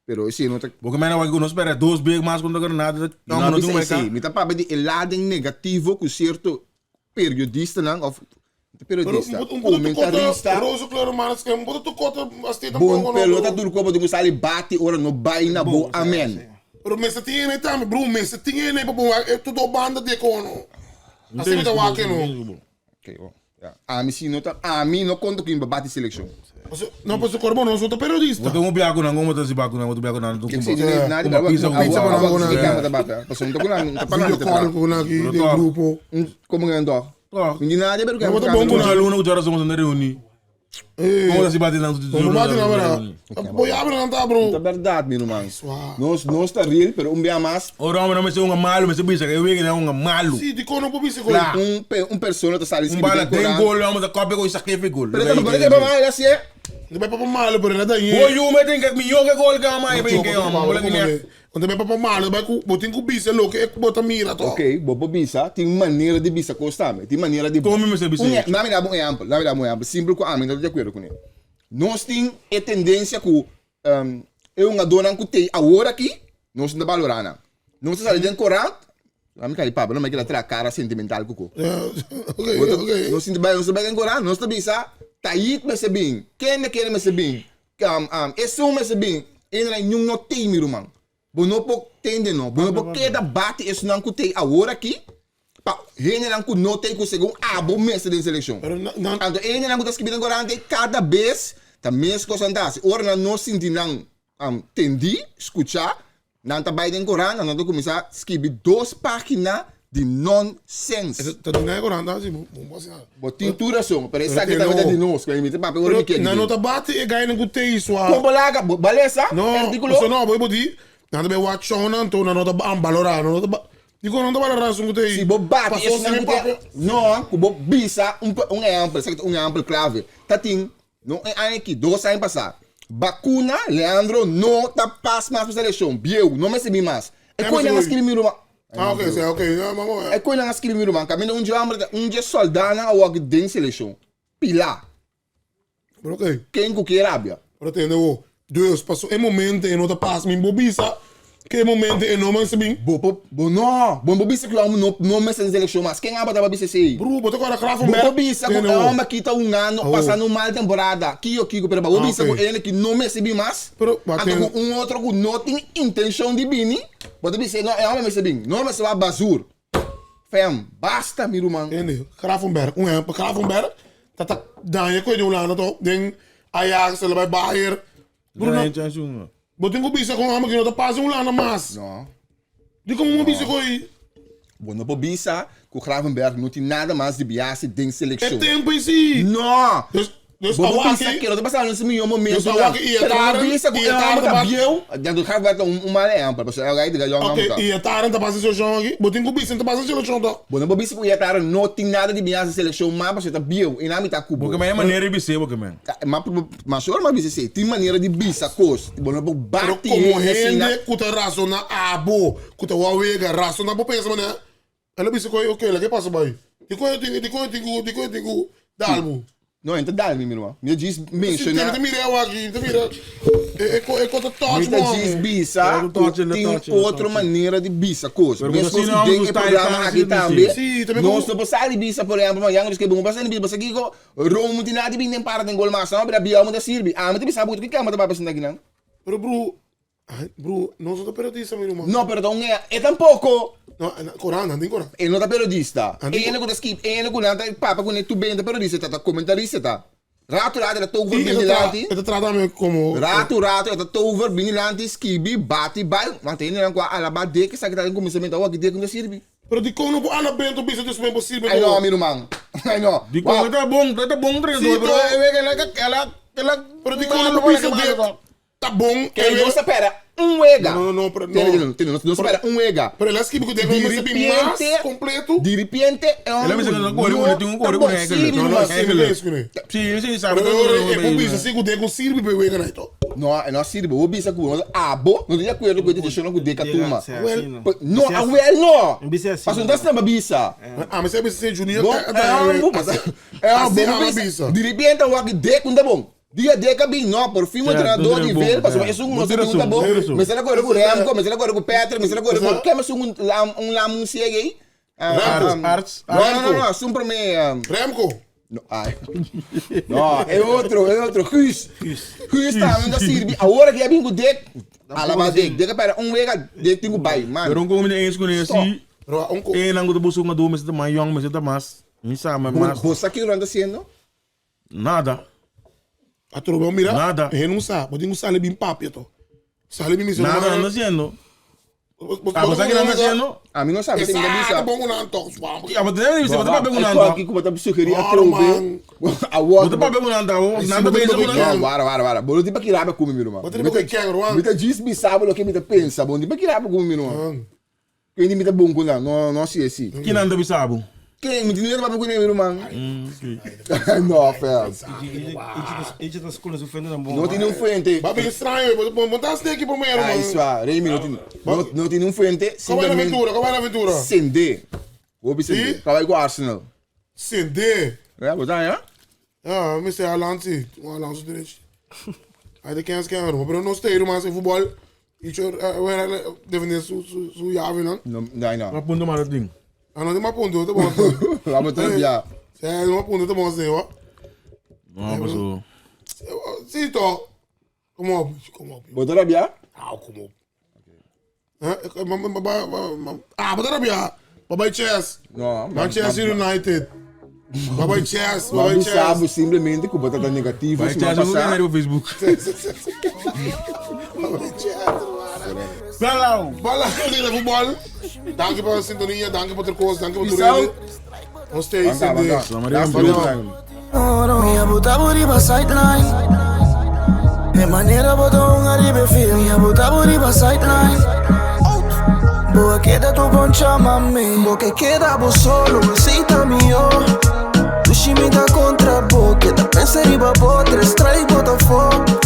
pero esei no ta. Bo ke mena wak ku nos pere dos bes mas kontra Granada, No, no bisa esei. Mi ta papia di e lading negativo ku sierto periodistanan of periodista, comentarista. Bon pelota tur kopo tin ku sali bati ora no bai na bo amen. Pero mester tin ene tambe bro, mester tin ene pa bo wak e tur do banda di e kono. Asina mi ta wak e no. Okay, bon. Ya. Ami si no ta, ami no konta ku mi pa bati selekshon. No, pasobra kor bo no so ta periodista. Bo ta un biaku nan, como ta si baku nan, bo ta biaku nan, Kek si di nadi kumba pizza ku pizza ku nan. Kama ta bata. Pasobra no ta ku nan, ta pa nan Video ta call tra. ku nan aki den grupo. Como nga to? Toch. Mi di nadi pero No, bo ta bon ku Ku nan. luna ku chora somos na reuni. Como ta si bati nan Como bati nan bra. Bo yabra nan ta bro. Ta berdad mi ruman. Nos nos ta real pero un bia mas. Ora hombre no me se un malo, me se bisa que wegen é un malo. Si, di kono bo bisa Kla. Un pe un persona ta sali Un skibi bala den den koran. gol, vamos a copia con saque gol. Pero ta pero ta pa así eh. Di bai papa malo pero na dañe. Boy, you me think mi yo que gol que ama e bem que ama. Bola que ne. Onde bai papa malo, bai ku bo tin ku bisa loke e bo ta mira to. Ok, bo por bisa, tin manera di bisa kos tambe. Tin manera di. Kon mi mester bisa Un eso? Laat mi daba un ehèmpel, laat mi daba un ehèmpel simpel ku ami no ta di akuerdo kuné. Nos tin e tendensia ku e hungadónan ku tei awor aki, nos no ta balorá nan. Nos ta sali den korant, laat mi kai papia, no mi keda traha kara sentimental ku ko. Ok, ok. Nos tin nos ta bai den korant, nos ta bisa, Tayit mester bin, kende kende mester bin, Esun mester bin, e nan no tei mi ruman. Bo no por tende no. Bo no por keda bati esunnan ku tei awor aki pa hendenan ku no tei ku segun abo mester den selekshon. Anto e hendenan ku ta skibi den korant ei kada bes ta mes kos nan ta hasi. Ora nan no sinti nan tendí, skuchá, nan ta bai den korant, nan ta kuminsá skibi dos página di nonsens. Ta duna e korant hasi bo bo hasi nada. Bo tin tur rason, pero esaki tambe ta di nos, ku mi ta papia ora mi ke di. Nan no ta bati e gainan ku tei swa. Kon bo laga, bo lesa No, artíkulo? pasobra no, bo bo di, nan ta bai wak shownan anto nan no ta balorá, nan no ta ba, dikon nan no ta balorá esun ku tei? Si bo bati Pasobra esunnan si ku mi tei, papia. no, ku bo bisa un un ehèmpel, esaki ta un ehèmpel klave, ta tin, no e aña aki, dos aña pasá, bakuna, Leandro no ta pas mas pa selekshon, bieu, no mester bin mas. E Ken koe mester nan a bin? skirbi mi ruman. Ah, ok, sí, ok. Ja, maar mooi. E koe nan a skirbi mi ruman, kaminda un dje homber ta, un dje soldánan a wòrdu den selekshon, pilá. Pero ok. Ken ku ke rabia. Pero tende wo. Dus, paso e momento e no ta pas. Mi bo bisa ke e momento e no mester bin. Bo por, bo no, bo no por bisa ku e homber no, no mester den selekshon mas. Ken aba taba bisa esei? Bro, bo ta kòrda Bo Gravenberch. por bisa ku Tende e wo. homber aki ta hungando, Awo. pasando un mal temporada, kiko kiko, pero pa bo Ah, bisa ku ok. e hende ki no mester bin mas, Pero, ba anto tende. ku un otro ku no tin intenshon di bini, Bo ta bisa, no, e homber mester bin. No mester wak basur. Fam, basta mi ruman. Tende, Gravenberch, un ehempel, Gravenberch ta ta daña cu e di Hulanda toch, den Ajax, el a bay Bayern. Bruno, bo tin cu bisa cu un homber cu no ta pasa Hulanda mas. No. Dicon bo bisa cu ei? Bo no por bisa cu Gravenberch no tin nada mas di biasi den E seleccion. tempo ei si. No! Dus. Dus Bo awaki- bisa que no te pasa no mi momento. Dus awaki i e taren- bisa i e taren ta ta bieu, dan do gaat wat um mal exemplo, parce que aí diga jong Ok, am. e a Taren tá passando seleção aqui. Botin com bisa, tá passando seleção tá. Bo no bisa ku ia taren no tem nada de minha seleção, mas parce tá bieu, e na mi tá cubo. Porque é maneira de ser, porque man. Ma ma senhor ma bisa se, tem maneira de bisa cos. Bo no Pero bate como assim na gente kuta razona abo, kuta wawega, razona bo pensa mané. Ela bisa koi, ok, lá que passa vai. Di koi tingu, di koi tingu, di koi tingu, dalmo. No, entra dal mi irmão. Mi diz Se menciona. tem mira eu aqui, te mira. É é é conta touch, Mi diz bisa, Eu tô touch, tem touch, outra touch. maneira de bisa cos. Pero Mesmo assim se não, tem os que tais programa tá aqui assim, também. Sim, também Nós como- não passar de bisa, por exemplo, mas yang que bom passar de bisa, você aqui Romo tem nada de bem nem para tem gol mas não, para bia muito sirve. Ah, mas bisa muito que cama tá passando aqui não. Pero bro, ai, bro, não sou periodista, meu irmão. Não, perdão, é, é tampouco. Não, Coran, não tem Coran. Ele não tá periodista. Ah, Ele não tá skip, ele não tá papa com tu bem tá periodista, tá comentarista tá. Rato rato, tá over E ele vigilante. tá, ele trata me como Rato rato, tá over vigilante, skibi, bate, vai. Mas tem não com a alaba de que sabe que tá em começamento, ó, que de que sirve. Pero di como não ana bento bisa dus bem possível. Ai não, meu irmão. Ai não. Di como tá bom treinador, Sim, pero tô. é que ela ela ela Pero di como não bisa de tá bom. Que não se espera um ega. Não, não, não, pero- Tem, não. tem, não, não se espera um ega. Pero ela esquiva que deve De ser mais repente, completo. de repente, é um. Ela me disse que não corre, não tem um corre, tá bom, com sim, ele. meu Não, irmão. não, Sim, mesmo, né? Sim, sim, sabe. Pero eu é bisa sigo de com sirve pe wega na ito. Não, não sirve. O bisa com abo, não tem acordo com o com deca turma. Well, Não, a well não. Bisa assim, Mas não dá sinal bisa. Ah, mas é bisa ser junior. Bom, é um bom, mas é um Assim, bom ah, bisa. bisa. De repente, o que deca um tá bom. Dia deca bem, não, por fim o É, treinador de bom, ver, passou, é. é um Bom não sei direção, tá bom. bom direção. Mas ela agora com o Remco, mas ela agora com o Petra, mas ela agora com quem mas um lam um lam um cego aí. Arts, arts, Não, não, não, não, um para mim. Remco. Não, ai. Não, é outro, é outro. Guus. Guus tá, não sirve. Agora que é bem com dek. Alaba dek, dek para um wega, dek tem que bai, Pero mano. um como nem isso com esse. Pero um co E não go buscar uma doma, mas tá mais young, mas tá mais. Nem sabe, mas Você aqui não tá sendo? nada. A trobo mira. Nada. Ele não sabe, mas não sabe bem papi to. Sabe bem miso. Nada anda haciendo. Ah, você que não anda haciendo? A mim não sabe, tem que Exato, bisa. bom não toque. Ah, mas tem você tá bem Aqui com como tá sugerir a Ora, trobe. man. A outra. Você tá bem com nada, nada bem com Não, nada. para, para, para. Bom, tipo que raba come, meu irmão. Bota ele pra quem, Juan. Me tá diz me sabe o que me tá pensa, bom, tipo que raba come, meu irmão. Quem me tá bom com não, não, não sei assim. Que nada bisabo. Quem me diz não com meu irmão? Não, fé. Eentje dat school is vinden dan bom. Não tem um fuente. Vai bem estranho, vou botar esse aqui primeiro, Ah, mano. isso, ah, Remy, não tem, não, não tem um fuente. Qual é a aventura? Qual é a aventura? Sende. Vou sende. Sim? Qual é o Arsenal? Sende. É, botar, é? Ah, Mr. Alonso, um Alonso direito. Aí de quem quer, mas não sei, mas em futebol, e eu defender su su su llave, não? Não, não, não. Mas ponto mais ding. Ah, não tem mais ponto, tá bom. Lá botar já. É, não ponto, tá bom assim, ó. Não, passou. Sim, tô. Come op, kom op. Botar já? Ah, kom op. Ah, wat heb je? Bye bye Chess. Não. Manchester United. Bye bye Chess. Bye bye Mas sabe Chess. simplesmente que botar tá negativo, Vai se te não ajudar passar. no Facebook. Bye bye Chess. Vai lá. Vai lá, de voetbal. Dank je voor de sintonie, dank je voor de koos, dank je voor de Peace out. reden. Nog steeds in de. Valeu. Mi abuta buriba sideline. De manera botou um aribe feel. Mi abuta buriba sideline. Boa queda tu poncha mami. Bo que queda bo solo, aceita mio. Tu me dá contra bo, que tá pensa riba bo, tres strike bota fo.